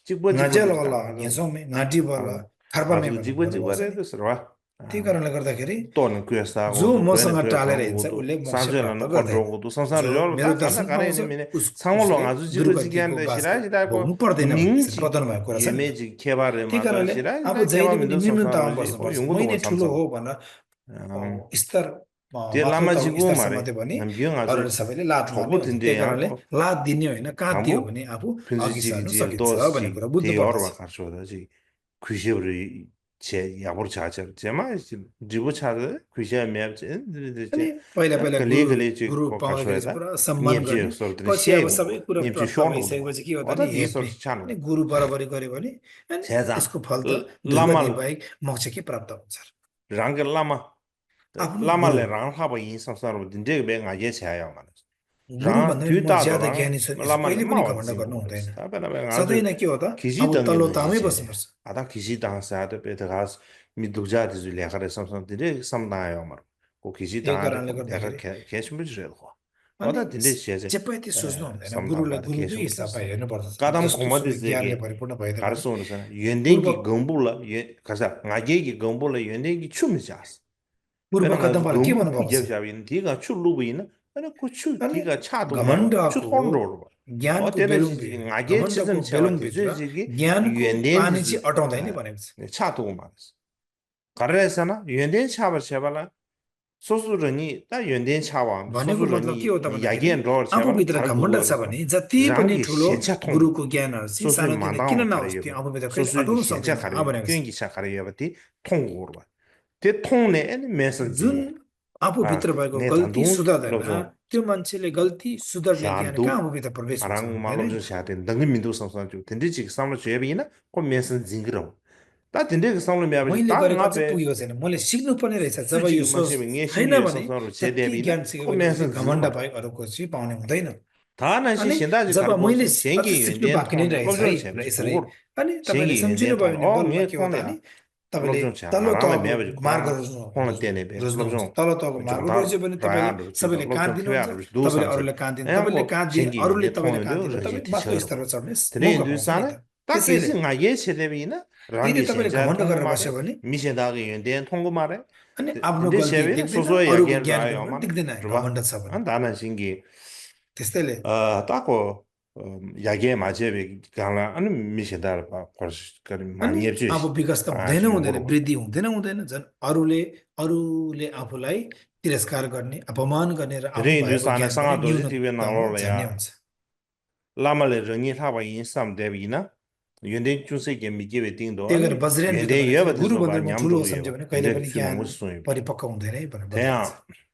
직보 ngajiala 직보들 wala 당 nyesome ngadi wala tharpame 아주 भनेर 직보 भन्नुभएको छ नि 직보래도 서와 त्यही कारणले गर्दाखेरि 또는 그래서 जो 오도 मसँग 또는 그래 टालेर 그런 हिँड्छ 것도 उसले मोक्ष प्राप्त 산전하는 गर्दैन 건조고도 जो संसा를 मेरो 열다 दर्शन 간다 가는 पाउँछ 님이네 상월로 उसले 아주 गुरुगद्दीको 지그지기한데 बासको 시라지다고 भोग्नु पर्दैन भन्ने यसरी 닝지 बताउनु भएको कुरा छ नि त 예매지 개발을 त्यही 마다 कारणले आफू 시라지다 जहिले पनि 개발민도 निम्नतामा सं사로지 뭐 बस्नुपर्छ मै 연구도 नै 못 ठुलो 삼삼 हो भनेर स्तर 제 माथिल्लो तहको 라마지고 स्तरसम्म 말해 थियो भने 남경 अरूले 아주 सबैले लात मार्ने हुन्छ 초보든데 त्यही कारणले 양고 लात दिने होइन काँध दियो 당부 भने आफू अघि 편지지기 सर्नु 제일 सकिन्छ भन्ने कुरा 도시 बुझ्नु पर्दछ 대여로가 가르쳐다지 그시브리 제 야보르 차자 제마 지부 차를 그시야 매지 अनि 이제 पहिला पहिला कले गुरु कले चाहिँ गुरु को पाउँदाखेरि चाहिँ खर्चोदा पुरा सम्मान नियम गर्ने चाहिँ सर पछि अब सियाइ सबै भयो कुरा नियम चाहिँ प्राप्त शोन हो भइसकेपछि के हो त अदा नि दि सर हेप्ने छानो अनि गुरु बराबरी गऱ्यो भने अनि 제자 यसको फल त लामा दुर्गति बाहेक मोक्ष के प्राप्त हुन्छ 랑게 लामा आफ्नो गुरु लामाले 랑 हाबो इन संसारमा दिन्जे बे ngaje छाया माने 랑 गुरुभन्दा पनि म 듀다도 ज्यादा 랑 ज्ञानी छु यसो लामाले कहिले पनि मावा घमण्ड गर्नु हुँदैन जिगो ताबेला बे सधैँ 아주 नै के हो त 기시 अब तल्लो 당기는 तामै 지체네 बस्नुपर्छ 아다 기시 당사도 베드가스 미두자디 줄레가레 삼삼들이 삼나요 말 고 기시 त्यही 당하도 कारणले 내가 गर्दाखेरि 개심부지래고 अनि 어다 딘데 시에제 जे पनि त्यो सोच्नु हुँदैन गुरुलाई 삼나바다 गुरुकै हिसाबमा 개심부지랬어 हेर्नुपर्छ 가담 जस्तो सुकै ज्ञानले 고마디스에게 परिपूर्ण भए तापनि 가르쳐 오는 पूर्व 연den기 건불라 가서 나게기 건불라 연den기 춤이자스 पूर्व 내가 가서 कदमबाट के 건불 भन्नुभएको छ 피격잡인 뒤가 출루부이나 아니 그추 अनि 뒤가 차도마 घमण्डको 추톤로로 어 ज्ञानको 때는 बेलुङभित्र 나게 घमण्डको 지점 채와 बेलुङभित्र 기술지기 ज्ञानको पानी चाहिँ 연den지 अटाउँदैन भनेको छ 차도고 말았어 가르에서나 연된 차버 제발라 소수르니 딱 연된 차와 भनेको मतलब के 소수르니 हो त भन्दाखेरि 야기엔 로 제발 आफूभित्र घमण्ड छ 가르고 भने जति पनि 랑기 ठुलो 현차통 गुरुको ज्ञानहरू चाहिँ 소수의 सानोतिनो किन 만당 नहोस् त्यो 가르요 आफूभित्र कहिले 소수의 अटाउनु 현차 सक्दैन 가르요 भनेको छ 경기차 가르요버티 통고로 봐 대통내 메시지 जुन आफूभित्र भएको 내 गल्ती 단동 सुधार्दैन 럽종 त्यो मान्छेले गल्ती सुधार्ने ज्ञान कहाँ 샤도 आफूभित्र प्रवेश हुन्छ 아랑 हुँदैन 말로 샤데 능금 민도 상상주 든지지 상로 죄비나 그 메시지 징그러 다 든지 그 상로 메아버지 मैले 땅 गरेको अझै 앞에 पुगेको छैन मैले सिक्नुपर्ने रहेछ जब यो 수직 सोच 마시면 예 छैन 신규 भने 상상으로 त्यति 제대비나 ज्ञान 그 सिक्यो भने 메시지 घमण्ड 징그러 बाहेक अरू कुछ पाउने हुँदैन 다나시 अनि 신다지 जब मैले 가르고서 अझै 쟁기 सिक्नु 연된 बाँकी नै 통 रहेछ है 럽종 भनेर 제비 यसरी 고고 अनि तपाईँले 쟁기 सम्झिनु 연된 भयो भने 통어 बलमा 왜 के हो त नि 코네야 तपाईँले 럽종 차 तल्लो 아랑에 तहको 메아버지 मार्ग 코나 코나 때네 베 रोज्नुहुन्छ 럽종 तल्लो तहको मार्ग 정답 रोज्यो भने तपाईँले 라야로 सबैले काँध 럽종 दिनुहुन्छ 피아로 तपाईँले 두삼세 अरूलाई काँध दिनु तपाईँले 에고 काँध दिए 쟁기 अरूले 연된 तपाईँले काँध 통어도 दिनु 저기 तपाईँ माथिल्लो 티셔로 स्तरमा चढ्ने 드레인 मौका पाउँछ नि 두산에 त 딱 त्यसैले 계신 아예 세대비나 यदि 랑기 तपाईँले 현자 घमण्ड 통고 गरेर 말에 बस्यो भने 미세다게 연된 통고 말에 अनि आफ्नो 근데 गल्ती 세베는 देख्दैन 소소의 अरूको 야기엔 ज्ञान 라요 पनि 말 देख्दैन 들어봐 घमण्ड छ भने 나는 신기 त्यस्तैले 딱고 야기에 맞아베 가나 아니 미세다 봐 거스 그리 अनि 많이 해지 अब विकास त 아 हुँदैन 좀 हुँदैन 모르고 वृद्धि हुँदैन हुँदैन झन् अरूले आफूलाई तिरस्कार गर्ने अपमान गर्ने र आफू 드레인 भएको 두산에 ज्ञान पनि 상아도지 티베 न्यूनतममा झर्ने 나올래야 हुन्छ 라말레 르니 타바 인삼 대비나 연된 중세게 미게베 띵도 त्यही 아니 गरेर वज्रयानले त 연된 भनेको 여버지 गुरुभन्दा 소바 म ठुलो 냠도 सम्झ्यो 여 भने कहिले 근데 पनि 큐 ज्ञान 너무 수이 परिपक्व हुँदैन है भनेर बताएको छ 대야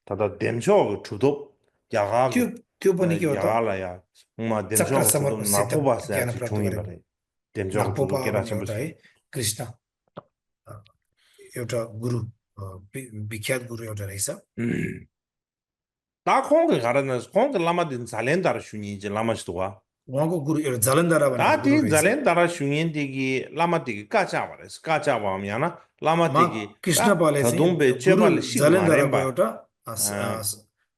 다다 댐쇼 주도 야가고 त्यो पनि के हो त 야갈라야 정말 चक्र 댐쇼 주도 समरको सिद्ध ज्ञान 나포바스야지 प्राप्त 종이 गरेको 말해 댐쇼 नागपोपा 주도 भन्ने 깨라침 एउटा है 부시 कृष्ण एउटा गुरु विख्यात गुरु एउटा रहेछ 다 콩게 가르는 콩게 라마딘 잘렌다라 슈니지 라마스도와 उहाँको गुरु एउटा जलन्धरा भनेको गुरु 다디 रहेछ 잘렌다라 슈니디기 라마디기 까자바레스 까자바미야나 라마디기 कृष्ण 다 पाले चाहिँ 더동베 गुरु 제발 식 जलेन्द्रको 마렘바 एउटा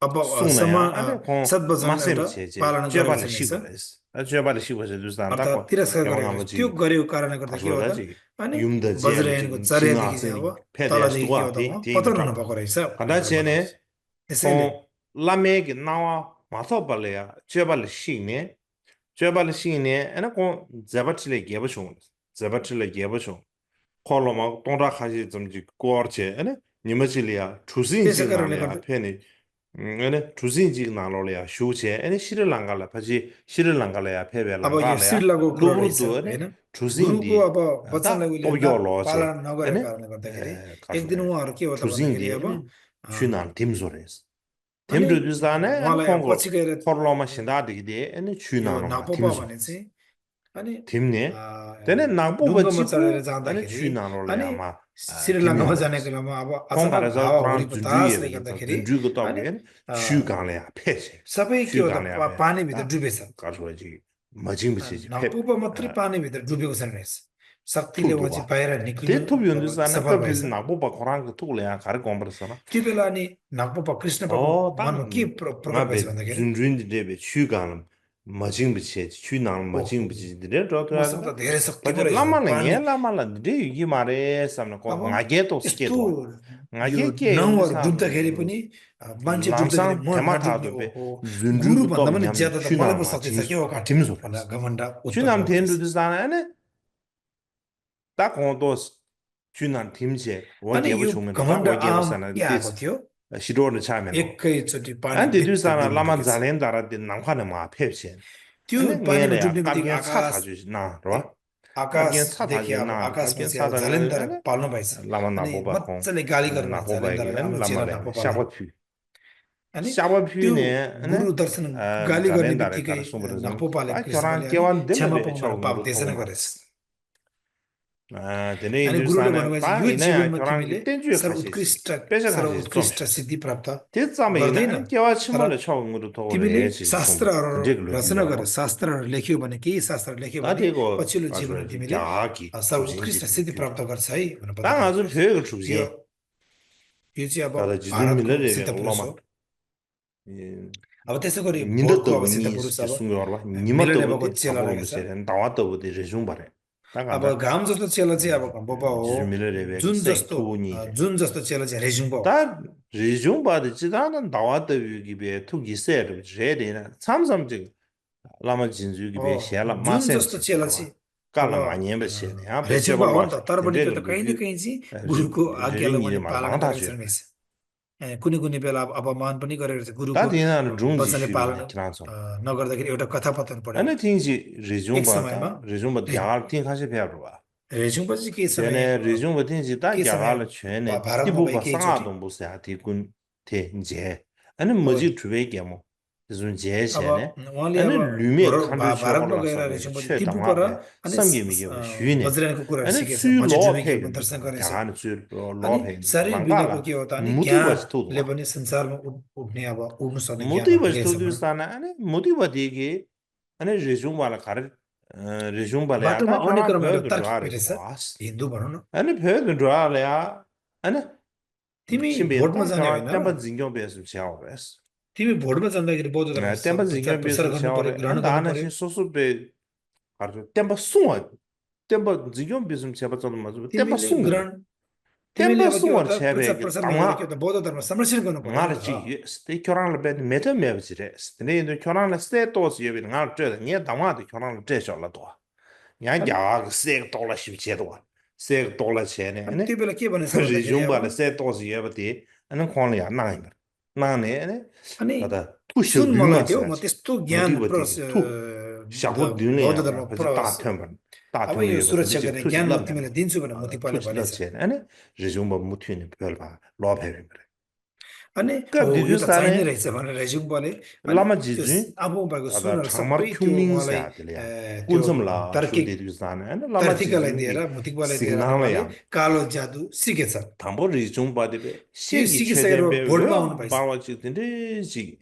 अब सुनया अने को सद्वचन मासेम एउटा छेजे पालना गरेको जेबाले चाहिँ 식 रहेछ बरेस जेबाले 식 बसे दुस्तान अर्थात् ताको तिरस्कार केवांगा गरेको मजी त्यो गरेको कारणले गर्दा के हो त 가져다지 अनि юм다 제야지 वज्रयानको चर्यादेखि चाहिँ 징아스니 अब 페데스 तलदेखि के हो त 도와티 उहाँ पतन 티인가 हुनुभएको रहेछ 가다 भनेर 제네 बताउँछ त्यसैले 라메기 나와 마서발레야 제발레 식네 제발레 식네 에나 고 자바틀레 게버쇼 자바틀레 게버쇼 콜로마 동라카지 좀지 고어체 에네 니마질이야 त्यसै 주신지 कारणले गर्दा 나래야 페네 에네 주신지 나로래야 쇼체 에네 시르랑갈라 파지 시르랑갈라야 अब यो 페벨랑갈라야 श्रीलको कुरा रहेछ 루브루도 एने होइन गुरुको 주신디 अब वचनलाई 다 उसले 또요로체 पालना नगरेको एने कारणले गर्दाखेरि एक दिन 가르네 उहाँहरू के हो त 주신디 भन्दाखेरि अब 에네 쥐난 딤소레스 अनि 딤르드스다네 에네 उहाँलाई अब 콩고 पछि गएर 콜로마 신다디기데 에네 यो 쥐나노마 नापोपा भने 딤소레스 चाहिँ अनि धिम्ने तेने नागबो ढुङ्गामा बच्ची चढेर अनि जाँदाखेरि छुनारोले अनि आमा श्रीलङ्कामा जाने बेलामा अब अचानक 콩가라서 हावाहुरी 그런 बतासले 준주에 गर्दाखेरि 준주가 또 अनि 하게 अ, 슈강래 페세 सबै के हो त 슈강래 앞에 पानीभित्र 다 डुबेछ 가져야지 मजिङपछि फेप नपुपा मात्रै पानीभित्र डुबेको छैन रहेछ शक्तिले उहाँ चाहिँ 투두와 बाहिर निक्लिनु 대토비 연주사는 सफल भएछ 컵이 나보바 거랑 그 투글이야 가르 건버렸잖아 त्यो बेला अनि नागपोपा कृष्णपाको मनमा के प्रकट भएछ 어땅 भन्दाखेरि 준준들의 슈강은 मजिङपछि 슈낭 ओहो मजिङपछि 또 मसँग त धेरै शक्ति पो Paja रहेछ lama पानी lagi lama lah di yi mare samna ko अब ngage to ske यस्तो to यो ngage ke yun नाउँहरू sa डुब्दाखेरि पनि मान्छे डुब्दाखेरि lamsang म tema tha नडुब्ने to be ओहो zunju गुरु gu भन्दा to पनि nyam ज्यादा त मलाई chunam पो ma शक्ति छ ching के हो काट्नु tim zo भनेर घमण्ड उत्पन्न chunam ten गर्दैछ du sa na ne ta ko to chunam tim che wo अनि ge bu यो chung ta घमण्ड wo ge bu आम sa na के आएको this थियो shidor ne cha me no एकैचोटि पानी an de du भित्र sa na डुब्नु lama बित्तिकै zalen dara de nang kha ne ma phep chen त्यो ane nge पानीमा le ya डुब्ने kap बित्तिकै gen sa आकाश tha ju na ro kap gen sa tha आकाशदेखि ju अब na kap आकाशमा gen चाहिँ sa अब tha झलेन्धर ne पाल्नु भएछ lama na अनि bo ba khong मजाले गाली गर्नु na भएछ bo ba ge झलेन्धरले आफ्नो lama चेला le नापोपालाई sha phu अनि त्यो 샤워퓨네 네 गुरु दर्शन गाली गर्ने 잘렌다래 बित्तिकै 가르송버려서 नापोपाले 아 कृष्णले 결혼 अनि 개원 क्षमा 되면 पाउँ भनेर पाप 처음으로 देशना 토마 गरेछ 아 되네 अनि गुरुले 인도산에 भन्नुभएछ यो 빠이네 जीवनमा 결혼 तिमीले 땡주에 가시지 빼서 가시지 좀 सर्वोत्कृष्ट सिद्धि प्राप्त 됐자면 गर्दैन 이 개와 तर 침을로 처음으로 토를 तिमीले 해야지 좀 शास्त्रहरू 이제 그걸 रचना गर 힘들어 शास्त्रहरू लेख्यो भने केही शास्त्र लेख्यो 다 भने 되고 पछिल्लो जीवनमा 가서 तिमीले 야기 सर्वोत्कृष्ट सिद्धि 조진지 प्राप्त गर्छ है भनेर 땅 बताउनु 아주 भएको छ 계획을 यो 주지 यो चाहिँ अब 다들 지준 भारतको 밀러를 सिद्ध पुरुष 올라마 हो अब त्यसै गरी भोटको अब सिद्ध 니더더니 पुरुष अब 숨겨 봐 मिलन लेबको 니마더부터 चेला 잡으러 रहेछ 오세요 나왔더부터 레중 बारे 딱 अब 안다 घाम जस्तो चेला चाहिँ अब घम्बोपा हो 지주밀레레베 세토니 जुन जस्तो चेला चाहिँ रेजुङबा हो 다 리중 받지 나는 나왔다 여기에 투기 세를 제대나 참sam직 라마 진주기 हो 베 샤라 जुन जस्तो 마센스 चेला 봐 चाहिँ अब 깔라 많이 해버시네 아 रेजुङबा 베체벌 हो नि 와 त तर पनि त्यो त 근데 कहीँ न 그 कहीँ चाहिँ गुरुको आज्ञालाई रिङ पनि 말 पालना 망다 गरेको 줘 छैन रहेछ कुनै कुनै बेला अब अपमान पनि गरेको छ गुरुको 다 되나는 중지 वचनले पालना 쉬는 기란소 नगर्दाखेरि एउटा कथापतन पढ्यो 아니 팅지 리중 एक समयमा 받다 리중 받 야갈 팅 하시 배워 봐 रेजुङबा चाहिँ केही समय 전에 리중 받든지 다 केही समय 야갈 전에 भारतमा 디부바 भएकै 상하도 무슨 아티군 테 이제 아니 हो 뭐지 주베게 뭐 무슨 अब 제세네 उहाँले 아니 अब 류미 칸드 भारतमा 쇼발라 गएर 사네 रेजुङपछि 최당 टिपुबाट 앞에 अनि 섬기미게 쉬네 वज्रयानको कुराहरू 아니 सिकेछ 수 मान्छे जुमे 로페 ज्ञान दर्शन गरेछ 야간 수 अनि 로페 शरीर बिनाको 망가라 के हो त अनि 무디 버스도 ज्ञानले पनि संसारमा उठ्ने अब उड्नु सक्ने 무디 ज्ञानहरू दिएछ 버스도 भनौँ 사나 아니 무디 버디게 아니 레중발라 가르 레중발야 बाटोमा 다 आउने 결혼 क्रममा एउटा 벼그 तर्क 좋아래 भेटेछ 와스 हिन्दू भनौँ न 아니 벼그 좋아래야 아니 तिमी भोटमा 신변다 जाने होइन 템바 진경 베스 지하오 베스 तिमी भोटमा जाँदाखेरि बौद्ध धर्म 템바 진경 प्रचार 베스 गर्नु पर्यो 지하오래 ग्रहण 안다 गर्नु 안에 पर्यो 소수베 가르 템바 숭어 템바 진경 베스 지하바 좀 맞아 템바 तिमीले 숭어 ग्रहण तिमीले 템바 अब के हो 숭어 त प्रचार 제베 प्रसार नगरेर के हो 당화 त बौद्ध धर्म संरक्षण गर्नु पर्यो नि 말지 त 스테 결혼을 배 메타 메브지레 스테네 결혼을 스테 또스 예비는 알 때는 니 당화도 결혼을 제셔라도 अनि 야야 세 돌라 싶제도 세 돌라 체네 अनि त्यो बेला के भनेछ भन्दाखेरि अब रिज्यूमबाट से तोस येबति अनि खोले या नाइ नाने ने अनि कता तुशु सुन दुमा मलाई त्यो म त्यस्तो ज्ञान तु शाबु दिने बौद्ध या धर्म पछि ताथम अब यो सुरक्षा गर्ने ज्ञान म तिमीलाई दिन्छु भनेर मोतीपालले भनेछ अनि रिज्यूम मुथ्युने बेलबा लभेरे अनि 그 हो यो त चाहिने 디두산에 रहेछ भनेर रेज्युम बोले अनि 라마 त्यो 지진 आफू भएको 다다 सुनहरू 장마르 सबै त्यो उहाँलाई 큐닝사 들이야 त्यो 군섬라 तार्किक 쇼디 디두산에 라마 तार्किकलाई दिएर 지진기 मुतिकवालाई दिएर अनि उहाँले 시그널이야 कालो जादु सिकेछ 담보 리중 바디베 त्यो 시기 सिकिसकेर 최대베 왜 भोटमा आउनु भएछ 바와 지든데 지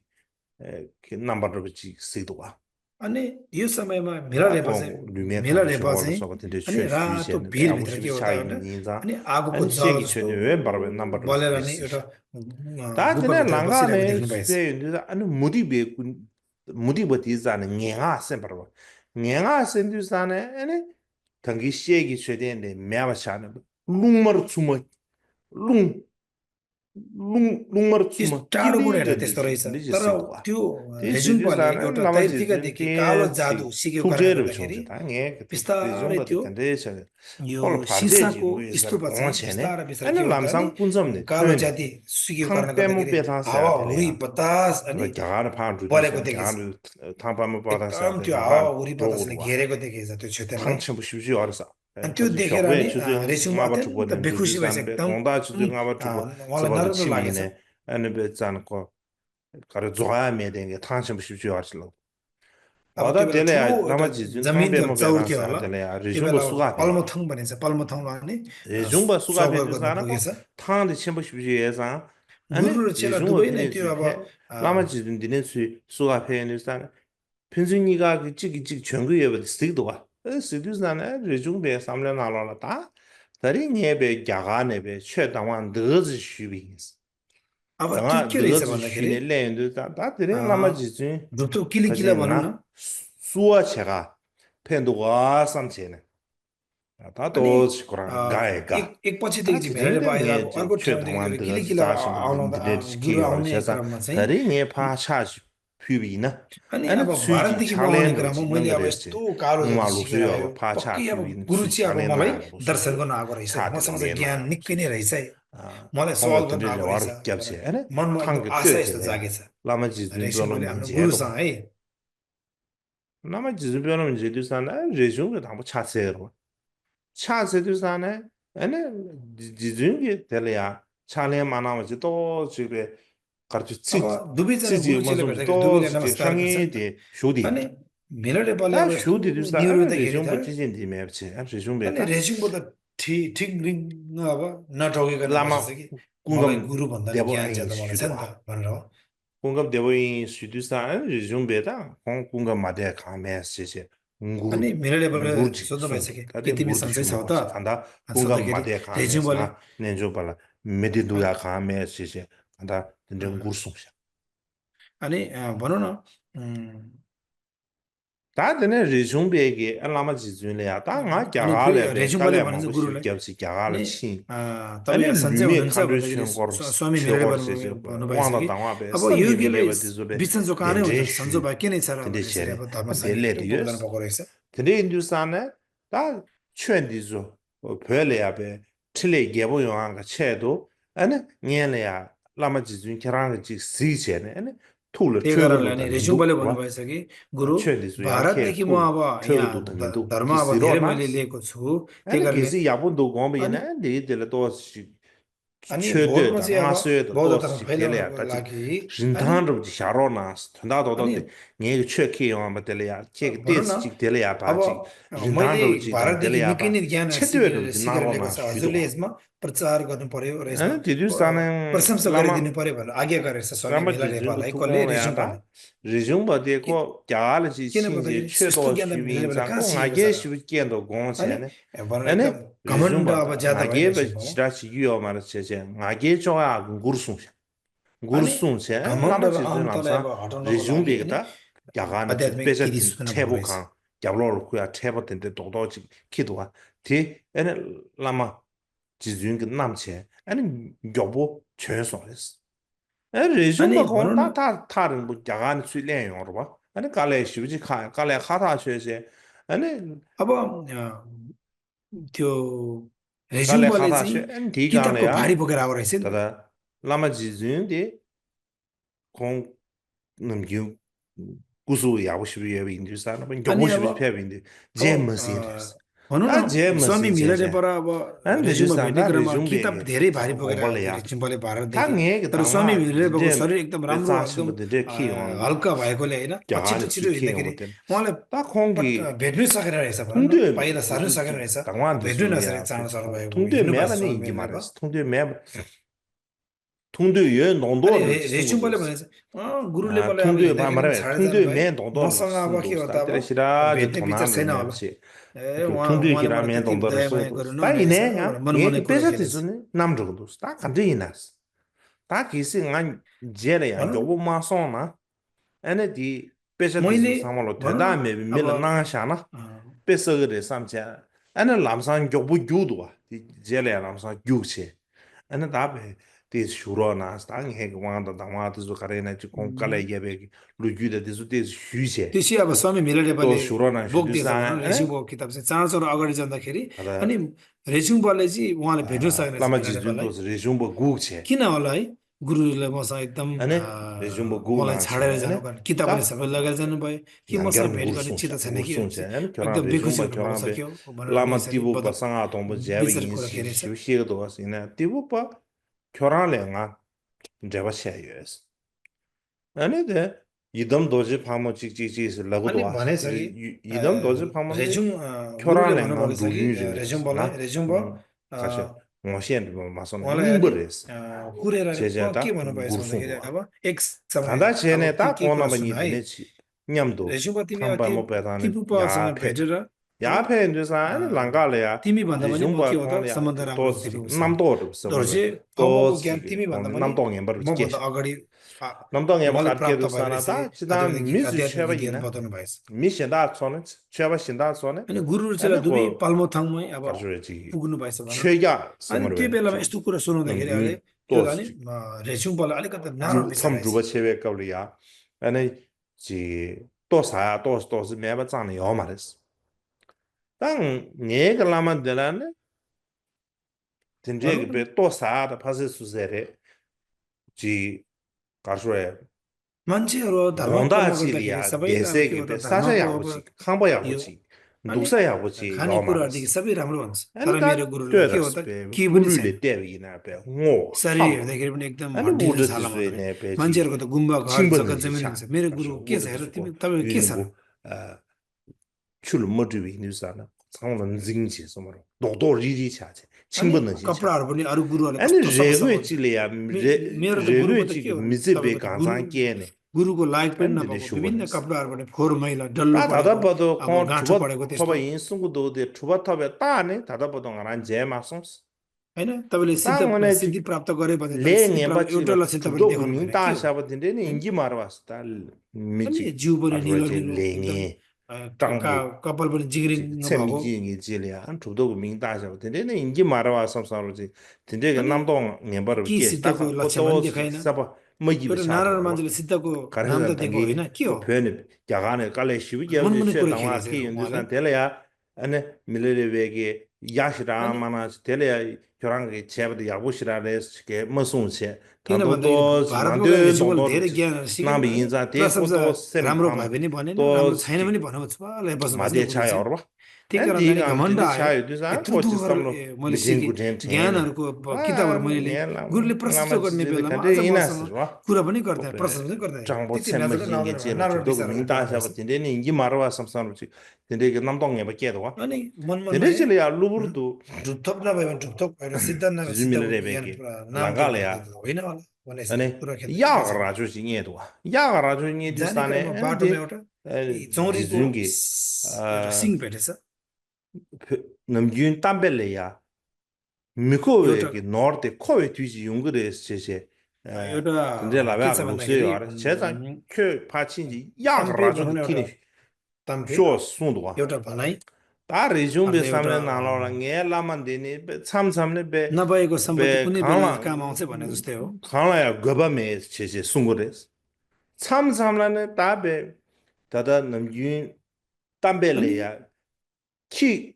넘버로 지 시도와 अनि यो समयमा 아고 루메 मेला 칸도 रेपा 쇼월로 चाहिँ 서거든데 अनि रातो 쉐쉐시는데 아고 भिरभित्र के हो त 쉐샤이 एउटा 민자 अनि आगोको 아니 ज्वाला 시기 जस्तो 최대 왜 바로 넘버로 बलेर अनि 지 एउटा 다들 गुफाभित्र बसिरहेको 랑가네 देख्नु भएछ 스페인데 아니 무디베 무디버티자네 녜가 셈바로 녜가 센두산에 아니 당기 시기 최대인데 매마샤네 룽마르 추모 룽 룽마르 त्यस 추모 टाढोबाट हेर्दा 끼리데 त्यस्तो रहेछ 리지 तर सि도와 त्यो रेजुम्पाले 디시두산에 एउटा 라마지 तैर्तिकादेखि कालो जादु 준게 सिकेको कारणले 투제를 गर्दाखेरि 총자 당에 बिस्तारै 리중바디 त्यो 근데서 यो 홀 파르데지 सिसाको 무에서 स्तूप चाहिँ 공원체네 बिस्तारै बिस्तारै के 아니 हुन्छ भने 람상 군섬네 कालो 표현이 जाति सिकेको कारणले 탕 빼무 गर्दाखेरि 빼다서야 हावाहुरी 되려야 बतास अनि 그 야가를 파는 बलेको 주디서 देखेछ 야가를 탕파무 받아서야 एकदम 돼 त्यो 나간 हावाहुरी बतासले 도구도와 घेरेको देखेछ त्यो क्षेत्रलाई 탕천 부십시오 알았어 अनि त्यो 가서 देखेर 벽에 नि 주저 रेजुङमा nga바 अत्यन्त 주거든 बेखुसी भएछ 주디산에 एकदम 공다 주저 nga바 주고 उहाँलाई 저거도 नराम्रो लागेछ 치미네 아니 베잖고 가르 좋아야 메된 게 탕천 부십시오 알았어 अब त्यो 와다 बेला ठुलो 될래야 एउटा 나머지 준 जमिन थियो 탕배모 चौरक्यो 배당사 होला 될래야 त्यो 리중보 बेला 수가 배야 पल्मथङ भनिन्छ पल्मथङमा नि 리중보 수가 स्वागत 배도 गर्नु 사람고 पुगेछ 탕데 첨부 십시오 예상 아니 गुरु र चेला 리중보 दुवै नै 비네 त्यो अब 주패 나머지 준 디네 수가 배는 산 편승이가 그 찌기 전국에 버디 스틱도가 스틱도잖아 리중배 삼년 나라다 다리 녜베 야가네베 최당왕 너즈 슈비스 अब त्यो 당아 के रहेछ 너즈 भन्दाखेरि 슈네 레인도 다 들에 나머지 준 धुप्चो किलिकिला भनौँ न 가지나 수어체가 펜도가 삼체네 अनि 다도 지고랑 एक 가에가 एकपछिदेखि 다 चाहिँ भेडाले 지진데 बाहिर 네 अर्को ठाउँदेखि 최동안 गएर 더 किलिकिला आउन 자신 분들의 गुरु 지키기 आउने 어려서 क्रममा चाहिँ 다리 네 파샤지 퓨비나 अनि अब 아니 수지 भारतदेखि म आउने 차례는 क्रममा मैले अब यस्तो 진능거렸지 कालो जादु 응마 सिकेर आयो 루수요 파차 पक्कै अब 퓨비는 गुरु 수 चाहिँ अब मलाई 차례나 दर्शन 루수요 गर्न आएको रहेछ है मसँग चाहिँ 차대네 ज्ञान 나 निकै नै रहेछ है 아 मलाई सवाल 공부 गर्न आएको 들으려 रहेछ 와로 भनेर 겹지 아니 मनमा एकदम 탕게 आशा यस्तो 뛰어들래 जागेछ 라마지 रेसिमले 준비하는 हाम्रो 문제도 गुरुसँग है 라마지 준비하는 문제도 sana 레중도 다 차세로 차세도 sana 아니 지준게 될래야 차례 많아가지고 또 집에 가르쳐 अब दुवैजना 찌지 गुरुजीले 무슨 भेट्दाखेरि 또 दुवैले नमस्कार गर्छन् 향이 돼 쇼디 अनि भेलाले बल्ल 다 अब यस्तो 쇼디 두사 निहुरो हुँदाखेरि 레중 त 버티진 디맵체 레중 अनि 베타 रेजिङको त ठिक रिङ अब नठोकिकन 라마 बसेछ कि मलाई 궁금 गुरुभन्दा नि ज्ञान 대보잉 ज्यादा मलाई छ नि त 슈도와 भनेर हो 궁금 대보잉 슈두사 레중 베타 궁금 마데 카메스제 अनि 웅구르 भेलाले बल्ल 웅구르지 सोध्नु भएछ 숭 कि के 다데 तिमी 웅구르지 सन्चै छौ 숭고 त 간다 अनि 궁금 सोद्धाखेरि 마데 रेजिङले 카메스나 nen조 발라 메디두야 카메스제 간다 nen조 웅구르숭샤 अनि भनौँ न उम्, 다 되네 리중베게 알라마 지준래야 다가 अनि फेरि 갸갈레베 रेजिङले 갈레 भनिन्छ 먹고 गुरुलाई 싶게 अनि 갸갈레 친 तपाईँ 아니 सन्चै 루미에 हुनुहुन्छ भन्दाखेरि 칸드션 거르 स्वामी भेलाले 쉐거르세제 भन्नुभएछ 와나 कि 당와베 अब 선기비 योगीले 레버 디조베 बिसन्चो कहाँ नै हुन्छ 덴제 त सन्चो 슈 भए के नै छ र 근데 भनेर यसरी 쟤네 अब धर्मशाली 벨레 बोक्दैन 디스 भएको रहेछ 근데 인두산에 다劝디조 별레야베 틀레 개보 영화가 채도 아니 녀래야 라마 지준 계란을 지 시제네 아니 툴을 त्यही कारणले 트거도 अनि 민도 रेजुम्बाले 와 भन्नुभएछ कि गुरु劝디조 야케 भारतदेखि म 툴 अब यहाँ 트거도 민도 धर्म अब धेरै 기시로나 मैले लिएको छु त्यही 아니 कारणले 계시 야본도 अनि 고면은 니들 또 अनि भोटमा 최대다 चाहिँ अब 나서에도 बौद्ध 또 धर्म 시텔이야 फैलाउनको 같이 लागि अनि 린탄으로 샤로나 अनि 전다도도 네 체크해요 아마 될이야 체 भनौँ न 데스직 될이야 अब 바지 मैले 린탄으로 지단 भारतदेखि 될이야 निकै 바 नै ज्ञानहरू 체대로 सिकेर ल्याएको 나로나 छ हजुरले 슈도 यसमा प्रचार गर्नु पर्यो र यसमा 아니 디두스타는 प्रशंसा 라마 गरिदिनु पर्यो भनेर आज्ञा गरेछ स्वामी 라마 भेला 지중도 नेपाललाई कसले रेजुम्बाले 투고야다 리중 कि 버디고 야알지 किन 신지 भन्दाखेरि यस्तो 최도 ज्ञान त भेलाले बेला 주빈상 कहाँ 꼭 सिकेको छ 아게 र 쉽게도 अनि 공체네 भनेर 아니 एकदम 리중 घमण्ड अब 버다 ज्यादा 아게 भइरहेछ भयो 지라치 유어 말ছে 아게 좋아 구르숭 अनि 구르숭세 घमण्ड 라마 र 지중 अहमतालाई अब 남사 हटाउनको लागि अनि 리중비가 야간에 आध्यात्मिक विधि 베저든 सुन्न भन्नुभएछ 체부강 야블로를 kuya 체버된데 도도지 기도와 뒤 에네 라마 지중 그 남체 아니 여보 최소했어 에 अनि 레중바 भनौँ न 공다 다른 뭐 야간 수련용으로 봐 아니 갈래 쉬지 갈래 하다 쉬지 아니 अब त्यो 갈래 रेज्युमले 하다 चाहिँ 쉬 아니 किताबको भारी 디가네야 बोकेर आएको रहेछ नि त 다다 라마 지중디 공 넘기 구수 야부시비 인디스타나 뭐 अनि 여보시비 अब 페빈디 अब 제머신데스 भनौँ 다 न स्वामी 제머신 मिलरले 제제 पर अब 안 रेज्युममा भेट्ने 되주산다 क्रममा किताब 리중베게 धेरै भारी 상 बोकेर आएको थियो 공벌이야 रेज्युमले 다 भारतदेखि ङे게 तर स्वामी 당마 मिलरले 제 शरीर एकदम राम्रो एकदम 베사시부터 데키 온 हल्का भएकोले होइन छिटो 야간에 छिटो 지키 हिँड्दाखेरि 오든 उहाँलाई 다 공기 भेट्नै सकेन रहेछ भनौँ न 통도에 पाइला सार्नु सकेन रहेछ 당완도 भेट्नै नसकेर 소리야 चाँडो चाँडो भयो 통도에 हिँड्नु भएको छ 매반이 स्वामी 인기 मिलरले भयो 말했어 통도에 매 통도에 अनि 농도를 रेज्युमले 쓴거였어 भनेछ गुरुले 아 मलाई अब 통도에 봐 हिँड्दाखेरि पनि 말해 छाडेर 통도에 जानुभयो 매 농도를 मसँग अब के हो 쓴도스 त 다들 अब 싫어하지 भेट्ने विचार 돈안 छैन होला 내면지 ए 통도에 उहाँले 기라 मलाई 매 त्यति 농도를 दया माया 쓴도스 गर्नु 다 भनेको छ 이네 भनेर 야 मनमनै 얘기 कुरा 빼자지 खेलेछ 전에 남저거도스 다 간지 이나스 다 기스 난 제래야 भनौँ 요거 마소나 에네디 मैले 빼자지 상말로 भनौँ न 대다음에 अब 밀 나샤나 a, 뺏어그래 삼자 에네 람산 교부 교도와 제래야 람산 교체 에네 다베 des shuronas tang he gwanda dangwa tu karena chi kon kala yebe lu yude des des hyje त्यसै अब स्वामी to मिलरेबाले shurona बोकिदिएछ shudusa भनौँ ane रेज्युमको किताब चाहिँ चाँडो चाँडो अगाडि जाँदाखेरि अनि ada रेज्युमले चाहिँ उहाँले भेट्नु सकेन रहेछ lama jizun मिलरेबालाई to rejumbo gukche किन होला है गुरुले मसँग एकदम ane rejumbo मलाई guna che छाडेर जानु ane कारण किताब पनि ta सबै लगेर जानुभयो कि langgar मसँग भेट गर्ने ngursun चित्त che छैन कि ngursun che भनेपछि ane kyora एकदम बेखुसी rejumbo हुनुभएको kyora छ be क्या हो भनेर lama यसरी tibu basanga tombo jabe विचार yin कुरा si खेलेछ shi shi do asina tibu pa kyora le nga jaba che yes ane de idam doji phamo chik chik chik is lagu do अनि as भनेछ कि idam doji phamo de resume kyora गुरुले le nga भन्नुभएको छ du कि yu je resume na बोलाई resume भयो kashe ngoshen mason उहाँलाई अनि nimberes कुरेर cheja के ta भन्नुभएछ gursun भन्दाखेरि do अब एक समय tanda अब chene ta के kona कुरा ba सुन ni है dine chi nyamdo रेजुम तिमी अब thamba mo pa ta ne तिपुपासँग ya phe भेटेर ya होइन phe ndu sa ne langa le ya तिमी भन्दा पनि rejung म ba के हो kon त ya सम्बन्ध to राम्रो दिपुसँग nam do so तर ba चाहिँ to अबको ज्ञान तिमी भन्दा kon पनि nam dong yem bar ke मभन्दा अगाडि nam dong yem मलाई ka ke प्राप्त du भएर sa na यसरी ta chi da mi zu che ba आध्यात्मिक ज्ञान ina बताउनु भएछ mi shen da chone che ba shin da chone अनि गुरु चाहिँ ane दुवै ko पाल्मोथाङमै अब ka ju ji पुग्नु भएछ भनौँ che न ya अनि samar त्यो we बेलामा यस्तो कुरा nam सुनाउँदाखेरि अहिले yun के to हो त भने रेजुमलाई अलिकति नराम्रो विचार 참 रहेछ 루바 체베 까불이야 아니 지또 사야 또스 매바 짱이 요 말했어 땅 얘가 라만 되라네 भनौँ 진짜게 न 베또 사다 파세 수세레 지 가수에 मान्छेहरू धर्म कर्म गर्दाखेरि 몬다치리아 सबैलाई अब के हो 대세게 त 베 धर्मको 사자야 अब 보지 강바야 यो 보지 अनि 누사야 보지 요 खानेकुराहरूदेखि 말했어 सबै राम्रो हुन्छ तर 아니 다 मेरो गुरुलाई के हो 되다스 त 베 केही पनि छैन 굴르레 때비나 베오 शरीर 함 हेर्दाखेरि पनि एकदम 아니 हड्डी र छाला मात्रै 우르드스웨네 베지 मान्छेहरूको त गुम्बा घर जग्गा 칭벌는지 जमिन हुन्छ 샤 मेरो गुरु 가서 के छ हेर तिमी 우르드스고 तपाईँको के छ र 유인고 출 모드비 뉴스나 상는 징지 소마로 도도 리리차체 अनि 칭벌는지 차 कपडाहरू पनि अरू गुरुहरूले 아니 कस्तो सफा सफा 레그에 हुन्छ 찔려야 मेरो त गुरुको 레그에 त के 찌 हो 미즈베 तपाईँको त गुरु 간장께네 गुरुको लायक पनि 아니 데 नभएको विभिन्न 슈거네스 कपडाहरूबाट फोहोर मैला डल्लो 다 परेको 다다버도 अब kon गाँठो 투바 परेको त्यस्तो 터바 인승구도 데 투바 터베 따네 다다버도 안 제마송스 होइन तपाईँले 땅원에 सिद्धि प्राप्त गरे भने त सिद्धि 레응에 प्राप्त एउटा 바치바 लक्षण तपाईँले 투도 देखाउनु भएन के 민다 हो 샤버딘데 होइन 인기 말아봤다 अनि 미지 जिउ पनि निलो 가르치 निलो एकदम 레ঙ에 땅부 कपाल पनि जिग्रिङ भएको 셈이기 질이야 한 투도 민다 샤버딘데 인기 말아봤어 서로지 진짜 अनि 남동 녀버를 के 게 सिद्धको 딱 लक्षण पनि 그것도 देखाएन 사바 뭐기 तर नारायण मान्छेले सिद्धको नाम त 가르쳐 दिएको होइन 당기 के हो 그 표현이 야간에 깔래 쉬우게 하지 मनमुनि 쉐 कुरा 당와 खेलेछ 키 उहाँले 윤두산 될래야 아니 밀레레베게 अनि 야시라마나 될래야 교랑게 제버도 야부시라레스게 무슨체 किन 단도 भन्दाखेरि 또 भारतमा गएर 만데 ऋषिमुल 동도를 धेरै ज्ञानहरू सिकेन 나비 अनि 인자 प्रशंसा 대고도 셈 राम्रो भए 당 पनि भनेन 또 राम्रो छैन पनि भनेको छुवालै बस्नुपर्छ नि 마대 गुरु 차이 चाहिँ 얼어 त्यही कारणले अनि 엔디가 घमण्ड 암진이 आयो 차이 두산 यत्रो दुःख 꼬치 गरेर 삼로 मैले सिकेँ 미진구 젠체네 ज्ञानहरूको किताबहरू 아 मैले लिएँ 내랑 गुरुले प्रशंसा 나만 गर्ने 지들 बेलामा 간데 अझ मसँग 이나스와 कुरा पनि गर्दैन 뽀페 प्रशंसा पनि गर्दैन 장보 त्यति नजर 셈머진게 नराम्रो 제로 नराम्रो 저도 विचारहरू 민다 गर्नु 잡아 된데는 인기 말아 왔음 사람지 된데 그 남동에 밖에도 와 अनि मनमा 된데 नयाँ 질이야 루브르도 ढुकथप नभए भने ढुकथप होइन सिद्ध नभए सिद्धको 지밀레 ज्ञान 베게 पुरा नाम 랑갈래야 जोड्नु होइन होला भने यसरी 아니 कुरा खेल्दै थिएछ 야가라 주징에도 와 야가라 주징에 जाने क्रममा 디스타네 बाटोमा 엔데 एउटा यी चौरीको 지중기 एउटा 아 सिङ भेटेछ 남균 담벨레야 एउटा 미코웨기 노르데 코웨 뒤지 용거레스 제제 에 एउटा 근데 के 라베아 छ भन्दाखेरि 녹세요 알아 제자 그 파친지 तम्पे 야가라 भनौँ 주도 न एउटा 키니 तम्पे 쇼 순도와 एउटा भनाइ 다 अर्थ रिज्यूम एउटा सामने नालोला गे लामान देने 참 सामने बे नभएको सम्पत्ति बे कुनै बेला खाना काम आउँछ भने जस्तै हो खाना야 गबमे 제제 순거레스 참 सामलाने 다베 다다 남균 अनि 담벨레야 키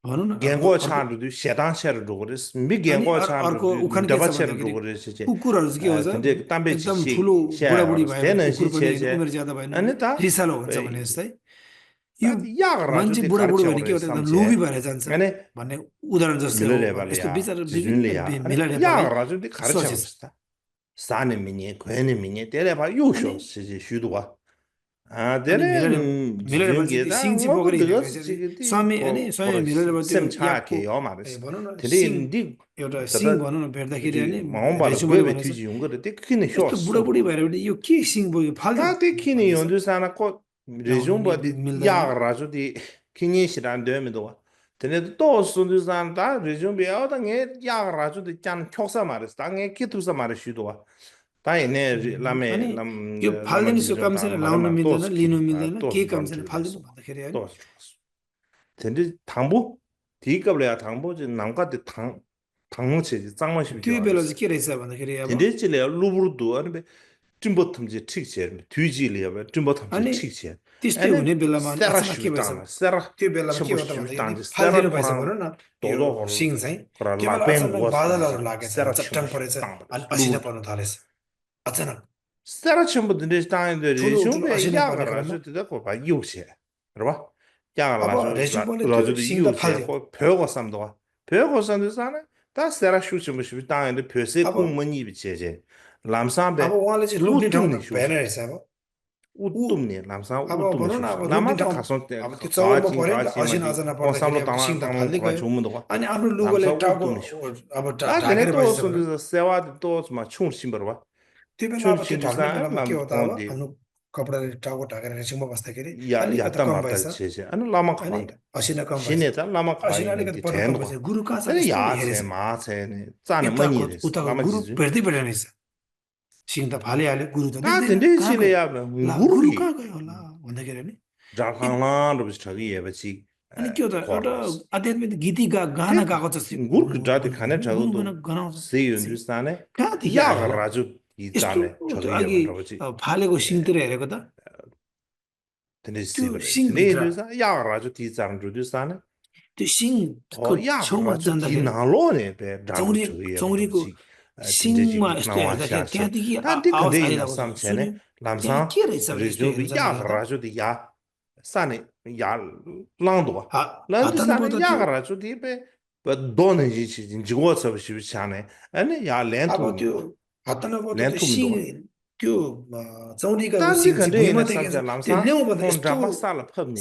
भनौँ न 갱고 차르도 세단세르 도그레스 미 अनि 갱고 अर्को 차르도 उखान के छ दबा체르 भन्दाखेरि 도그레스 제 कुकुरहरू चाहिँ के भन्छ 근데 담배 एकदम 지시 ठुलो बुढाबुढी 샤야르스 भयो भने 되는 कुकुर पनि होइन 시체제 उमेर ज्यादा भयो भने 아니 다 रिसालो हुन्छ भने जस्तै यो 다 야가라도 मान्छे 돼 बुढाबुढी 가르쳐 भने के 버려 हो त लोभी 삼체 भएर जान्छ 아니 भन्ने उदाहरण जस्तै हो भने यस्तो 밀레레발이야 विचार विभिन्न 지준리야 아니 मिलाएर 야가라도 돼 가르쳐 सोचेस 버렸다 사는 미니 괴는 미니 때려봐 요쇼 अनि 시지 슈도와 아 अनि 데레 मिलेर चाहिँ त्यो 지준게다 सिङ चाहिँ 뭐고 पक्रेर हिँडेको 되었어 चाहिँ 지금디 स्वामी अनि 고 स्वामी 고로 मिलेर त्यो याकको 셈차게 요 말았어 भनौँ न 근데 सिङ 니 एउटा सिङ 다다 भनौँ न भेट्दाखेरि अनि 이 마음바라 रेजुमले 괴베 भनेछ 뒤지 용거를 때 크네 यस्तो 쇼스 बुढाबुढी भएर पनि यो के सिङ बोक्यो फाल्दियो 다 데키니 भन्दैछ 연두사나 코 लाउनु नि 레종바디 मिल्दैन 야가라주디 키니시란 되면도 근데 또 순두산다 레종비 어당에 야가라주디 짠 촉사 말했어 당에 키투사 말했슈도 다이네 라메 अनि 람 यो फाल्दिने सो काम 라마지존 छैन 당 लाउनु 말마 मिल्दैन 또스 लिनु 키 मिल्दैन केही 또스 काम छैन फाल्दिनु 런투리스 भन्दाखेरि होइन 또스 근데 당부 디qab래야 당부지 남과데 당무체지 짱마시비죠 त्यो बेला 알았어 चाहिँ के रहेछ भन्दाखेरि अब 근데 찔래 루브르도 아니 쯤버텀지 틱체 뒤질이야 쯤버텀지 अनि 틱체 त्यस्तै 에네 हुने बेलामा अनि 세라 अचानक के भएछ 슈탄 세라 त्यो बेलामा के 첨부 हो त भन्दाखेरि 슈탄지 फालिदिनु 세라 भएछ 코랑 भनौँ न यो 도도 सिङ चाहिँ 그라 त्यो बेला 라뱅 अचानक 고스 बादलहरू 마사 लागेछ 세라 चट्टाङ 첨부 परेछ 슈탄 अनि असिना 루브르 पर्न थालेछ अचानक 세라 첨부 드네 땅에 ठुलो ठुलो 레숑베 असिना पर्ने क्रममा 야가라서 되고 봐 요새 그러봐 अब 야가라서 रेजुम्बोले त्यो 라저도 सिङ त 요새 फाल्दियो 거 벼고 삼도가 벼고 삼도 사네 다 세라 슈치무 슈 땅에 벼세 अब 공문이 비체제 अब 람삼베 उहाँले चाहिँ लोग्ने ठाउँ 우뚱니 भएन 쇼스 रहेछ अब ऊ 우뚱니 람삼 अब 우뚱니 भनौँ न 쇼스 अब लोग्ने 라마다 ठाउँ 가서 때 अब त्यो चौरमा 가진 पऱ्यो नि त असिना 가지마디 अचाना पर्दाखेरि 원삼로 अब सिङ 당한 त 당한 फाल्दै 그런 गयो 조문도가 अनि आफ्नो लुगाले 람삼 टाउको 우뚱니 쇼스 अब 아 ढाकेर 걔네 또 बसिछ भने 손에서 세와도 또막 춤을 신버려 봐 त्यो बेला अब 춤을 त्यो ढाक्ने 신두사 बेलामा के 람 हो त अब 건데 आफ्नो कपडाले टाउको ढाकेर रेसिङमा बस्दाखेरि 야 अलिकति 야다 कम 마다 भएछ 제제 아니 라마 अनि 가반데 असिना कम भएछ 신에다 라마 असिना अलिकति 가이는데 पर्न कम 젠도 भएछ गुरु कहाँ छ 근데 यस्तो 야세 हेरेछ 마세네 짜는 यताको 뭐니랬어 उताको 라마 गुरु 지주 भेट्दै भेटेन रहेछ सिङ त फालिहाल्यो गुरु त 아 देख्दैन 근데 कहाँ गयो 실내야 ला गुरु nguru기 कहाँ गयो होला भन्दाखेरि नि 자강란 로비 저기 예버지 अनि के हो त एउटा 코러스 आध्यात्मिक गीति गाना 그 गाएको जस्तै nguru기 자데 가네 गुरु गाना 저도 गनाउँछ 세윤두스탄에 कहाँदेखि आयो होला 야가라주 यस्तो 이자네 त्यो 저기 अघि 예버지 फालेको सिङतिर हेरेको त 근데 त्यो 시버레 근데 सिङभित्र 이르사 야가라주 디자르두스탄에 त्यो सिङको छेउमा 야가라주 जाँदाखेरि 디나로네 베 라루 चौरी 저기 चौरीको 예버지 सिङमा 진짜지 यस्तो हेर्दाखेरि 나와샤샤 त्यहाँदेखि 단디 आवाज 근데 आइरहेको 나삼 सुन्यो 전에 त्यहाँ 남사 के रहेछ भने यस्तो हेर्न 레조비 जाँदाखेरि त 야가라주 야 산에 야 랑도와 हात पो 란드산에 त त्यो 야가라주 디베 돈은 지지 지고서 비시비차네 아니 야 अब त्यो 렌투미도 हात नपाउँदा त्यो सिङ 렌투미도 त्यो चौरीको 단디 सिङ चाहिँ 근데 भुइँमा 나 टेकेको 삼자 छ त्यो 남사 ल्याउँदा 혼 यस्तो 잡아살라 펍니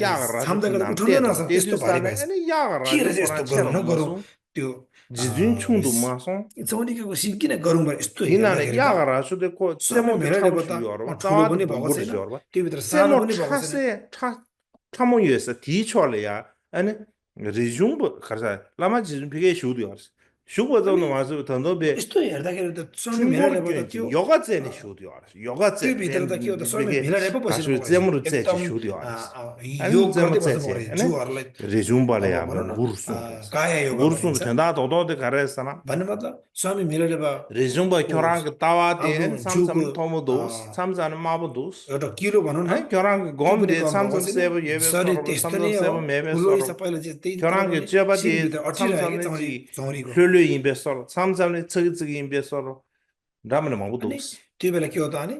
야가라주 छाम्दा गर्दा 디남 उठाउनै 때도 नसक्छ त्यस्तो भारी 때주산에 भएछ 아니 के 야가라주 रहेछ यस्तो 고란 गरौँ 체로 न गरौँ 마송 त्यो 지준 충도 마송 चौरीको सिङ किन गरौँ भने यस्तो 디나네 हेर्दाखेरि त 야가라주 데코 स्वामी 세모도 मेलाले 차고 गर्दा 주요로 ठुलो पनि 짜와도 भएको 봉고를 छैन 주요로 त्योभित्र सानो 세모 पनि भएको छैन 차세 차 차모유에서 디초래야 아니 리중부 가서 라마 지준 비게 쇼도요 अनि 쇼보도는 와서 던도베 यस्तो हेर्दाखेरि त स्वामी मेलाले 충고를 गर्दा त्यो 껴지 여가제네 쇼도요 त्यो 여가제 भित्र त के हो त स्वामी 비게 मेलाले पो बसिनु 가서 भएको रहेछ 제무로 제지 एकदम 쇼도요 योग 아니 गर्दै 제무 बस्नु भएको 제지 रहेछ 아니 जिउहरूलाई अब 리중발에야 भनौँ न 무르숭 काया योगा 무르숭 भनिन्छ 된다 도도데 가르스나 भन्नु मतलब स्वामी मेलाले 리중바 교랑 आफ्नो 따와데 जिउको 삼삼 토모도스 삼자는 마보도스 एउटा किलो भनौँ न 아니 교랑 त्यो पनि 곰데 कम भएको 삼삼 छैन 세브 예베 शरीर 서로 त्यस्तो 삼삼 नै हो 세브 메베 ठुलो 서로 हिसाब पहिला चाहिँ त्यही तर 교랑 पनि 제바디 सिङभित्र अटिरहेको 삼삼네 चौरी 지 चौरीको hlölö 임베 서로 삼삼네 저기 임베 서로 라면 अनि 마보도스 त्यो बेला के हो त अनि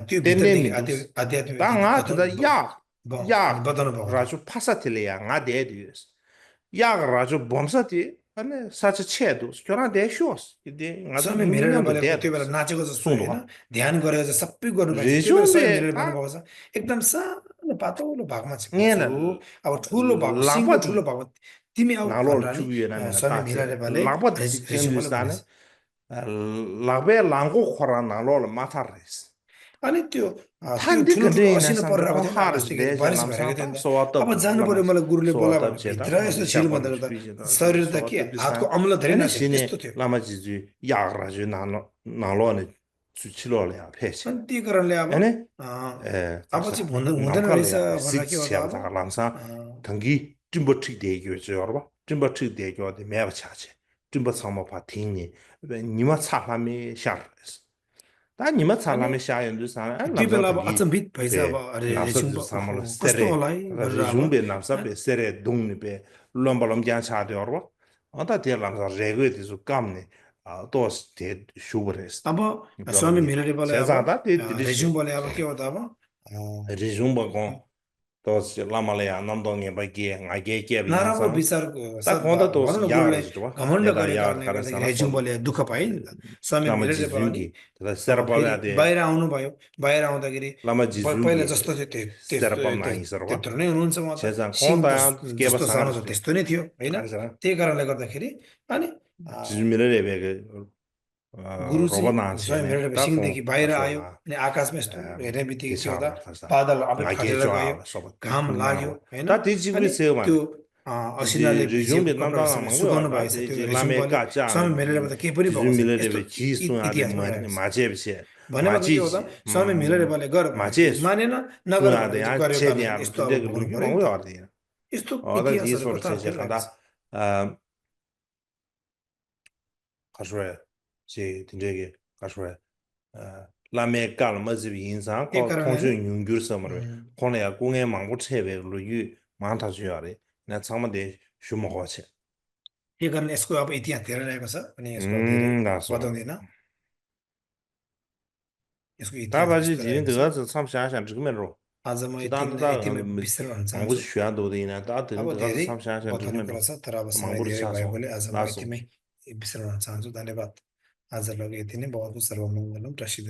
त्यो भित्रदेखि 덴데미도스 आध्यात्मिक गीत 땅아 बताउनु 그다 야 अनि 야 बताउनु भएको थियो 라주 파사틸레야 nga 데디스 야 라주 범사티 아니 사치 체도 교랑 대쇼스 이데 나도 स्वामी मेहराले 민년도 बोलेको त्यो बेला 데도스 नाचेको जस्तो होइन 송도가 ध्यान गरेको चाहिँ सबै गर्नुभएको छ त्यो बेला स्वामी 레좀베 मेहराले 다 भन्नुभएको छ एकदम सानो पातलो भागमा चाहिँ बस्छु 얘는 अब ठुलो भाग सिङको ठुलो 라바디 भागमा तिमी आऊ 나로 भनेर नि 주위에는 स्वामी मेहराले 다체 बोले 라바디 रेजुमले 현지산에 भनेछ 라베 랑고 코라 나로 마타레스 अनि त्यो त्यो 탄디 ठुलो ठुलो 근데 असिना 이나상 परिरहेको थिएन 하르스 अस्तिको 레제 बारिस भइरहेको थियो 남상타 नि त अब 소와답 जानु पर्यो 라마스 मलाई गुरुले बोला 소와답 भने 제다 भित्र यसो छिरो भन्दा 샤바르 गर्दा 주비제다 शरीर त के 소와답 हातको 비슷한 अम्ल धेरै 아니 नाच्यो त्यस्तो 신에 थियो 라마지주 야라주 나로네 주치로래 페시 अनि त्यही कारणले अब 아니 अ, 에 अब 자사 चाहिँ हुँदैन रहेछ 남칼래야 भनेर के हो त अब 식치야다 람사 अ, 당기 찜버치 대교죠 여러분 찜버치 대교한테 매우 차지 찜버 상모파 팅니 니마 차람이 샤르스 다 니마 अनि 차람이 샤연도 사 त्यो 남사 बेला अब 당기 अचम्भित भएछ अब 베 अरे 남사 रेजुम 사모로 कस्तो 세레 होला है गरेर अब रेजुम 베 남사 베 세레 동니 베 롬발롬 갸차데 여러분 어다 데 남사 레고에 대해서 감네 또 데 슈브레스 अब स्वामी 그러면 मेहराले बोले अब 세상다 데 रेजुम 드리시 बोले अब के हो त अब रेजुम बगो 도시 라말레야 남동에 바기에 나게 게비 नराम्रो 인상 विचार 딱 सब 건다 भनौँ 도시 न गुरुले 야르 지도 घमण्ड 야다 गरेको 야르 कारणले 가는 गर्दाखेरि 사나 소 हेजिङबोले दुःख पाए नि त स्वामी 라마 मिलेरले पनि 지중기 다 세라밤에 फेरि 아데 बाहिर आउनुभयो बाहिर आउँदाखेरि 라마 पहिला 지중기 जस्तो थियो 세라밤 나이 서와 त्यत्रो नै हुनुहुन्छ म त 제상 सिंहको 콘다 के바 जस्तो सानो छ 상아르 त्यस्तो नै थियो होइन 가르잖아 त्यही कारणले गर्दाखेरि अनि 지중미를 예베게 गुरु 로바 चाहिँ स्वयं 나치네 हिरण्यकशिपु 딱고 सिंहदेखि बाहिर आयो 가르잖아 अनि आकाशमा यस्तो हेर्ने बित्तिकै के हुँदा 대차라 가서 बादल आफै 나게 फाटेर गयो 좋아 소 घाम लाग्यो 나고 होइन 다 뒤집을 अनि त्यो 세요만 असिनाले 이제 भिजेको 리중비 कपडा 남다나 सुकाउनु 망고요 भएछ 다 त्यो 이제 रेजुङपाले 라메가 स्वामी 짠 मिलेरबाट केही पनि भएको छैन 지중미를 यस्तो 예베 지수야데 इतिहासमा रहेको छ 마제비세 भनेको के हो त 마지지 स्वामी मिलेरबाले गर भनेको 마제수 मानेन नगर भनेको चाहिँ 수야데 गर्यो कारणले 제디야 यस्तो अब 근데 भोग्नु 그렇게 पर्यो नि त 망고요 어디 यस्तो 다 इतिहासहरू 디소르 कथा 제제 फेरिरहेको छ 간다 아 가수래 제 딘데게 가수래 라메 깔 머즈비 인상 त्यही 거 कारणले 통주 윤규 섬을 नि 코네야 공에 망고 체베로 유 많다 주야래 나 참마데 슈모고체 त्यही कारण यसको अब इतिहास धेरै रहेको छ अनि यसको अब धेरै 나서 बताउँदैन यसको इतिहास 다바지 यस्तो 지린 रहेको छ 들어가서 참想想 지금으로 आज म 지단다 यतिमै विस्तार गर्न 망고 चाहन्छु 쉬어도 되나 다 अब 들은 들어가서 धेरै 참想想 बताउने कुरा 지금으로 छ तर अब समय 망고를 धेरै 사서 भएकोले आज म 나서 यतिमै विस्तार गर्न चाहन्छु धन्यवाद आजलाई यति नै बहुत सर्वमङ्गलम प्रसिद्ध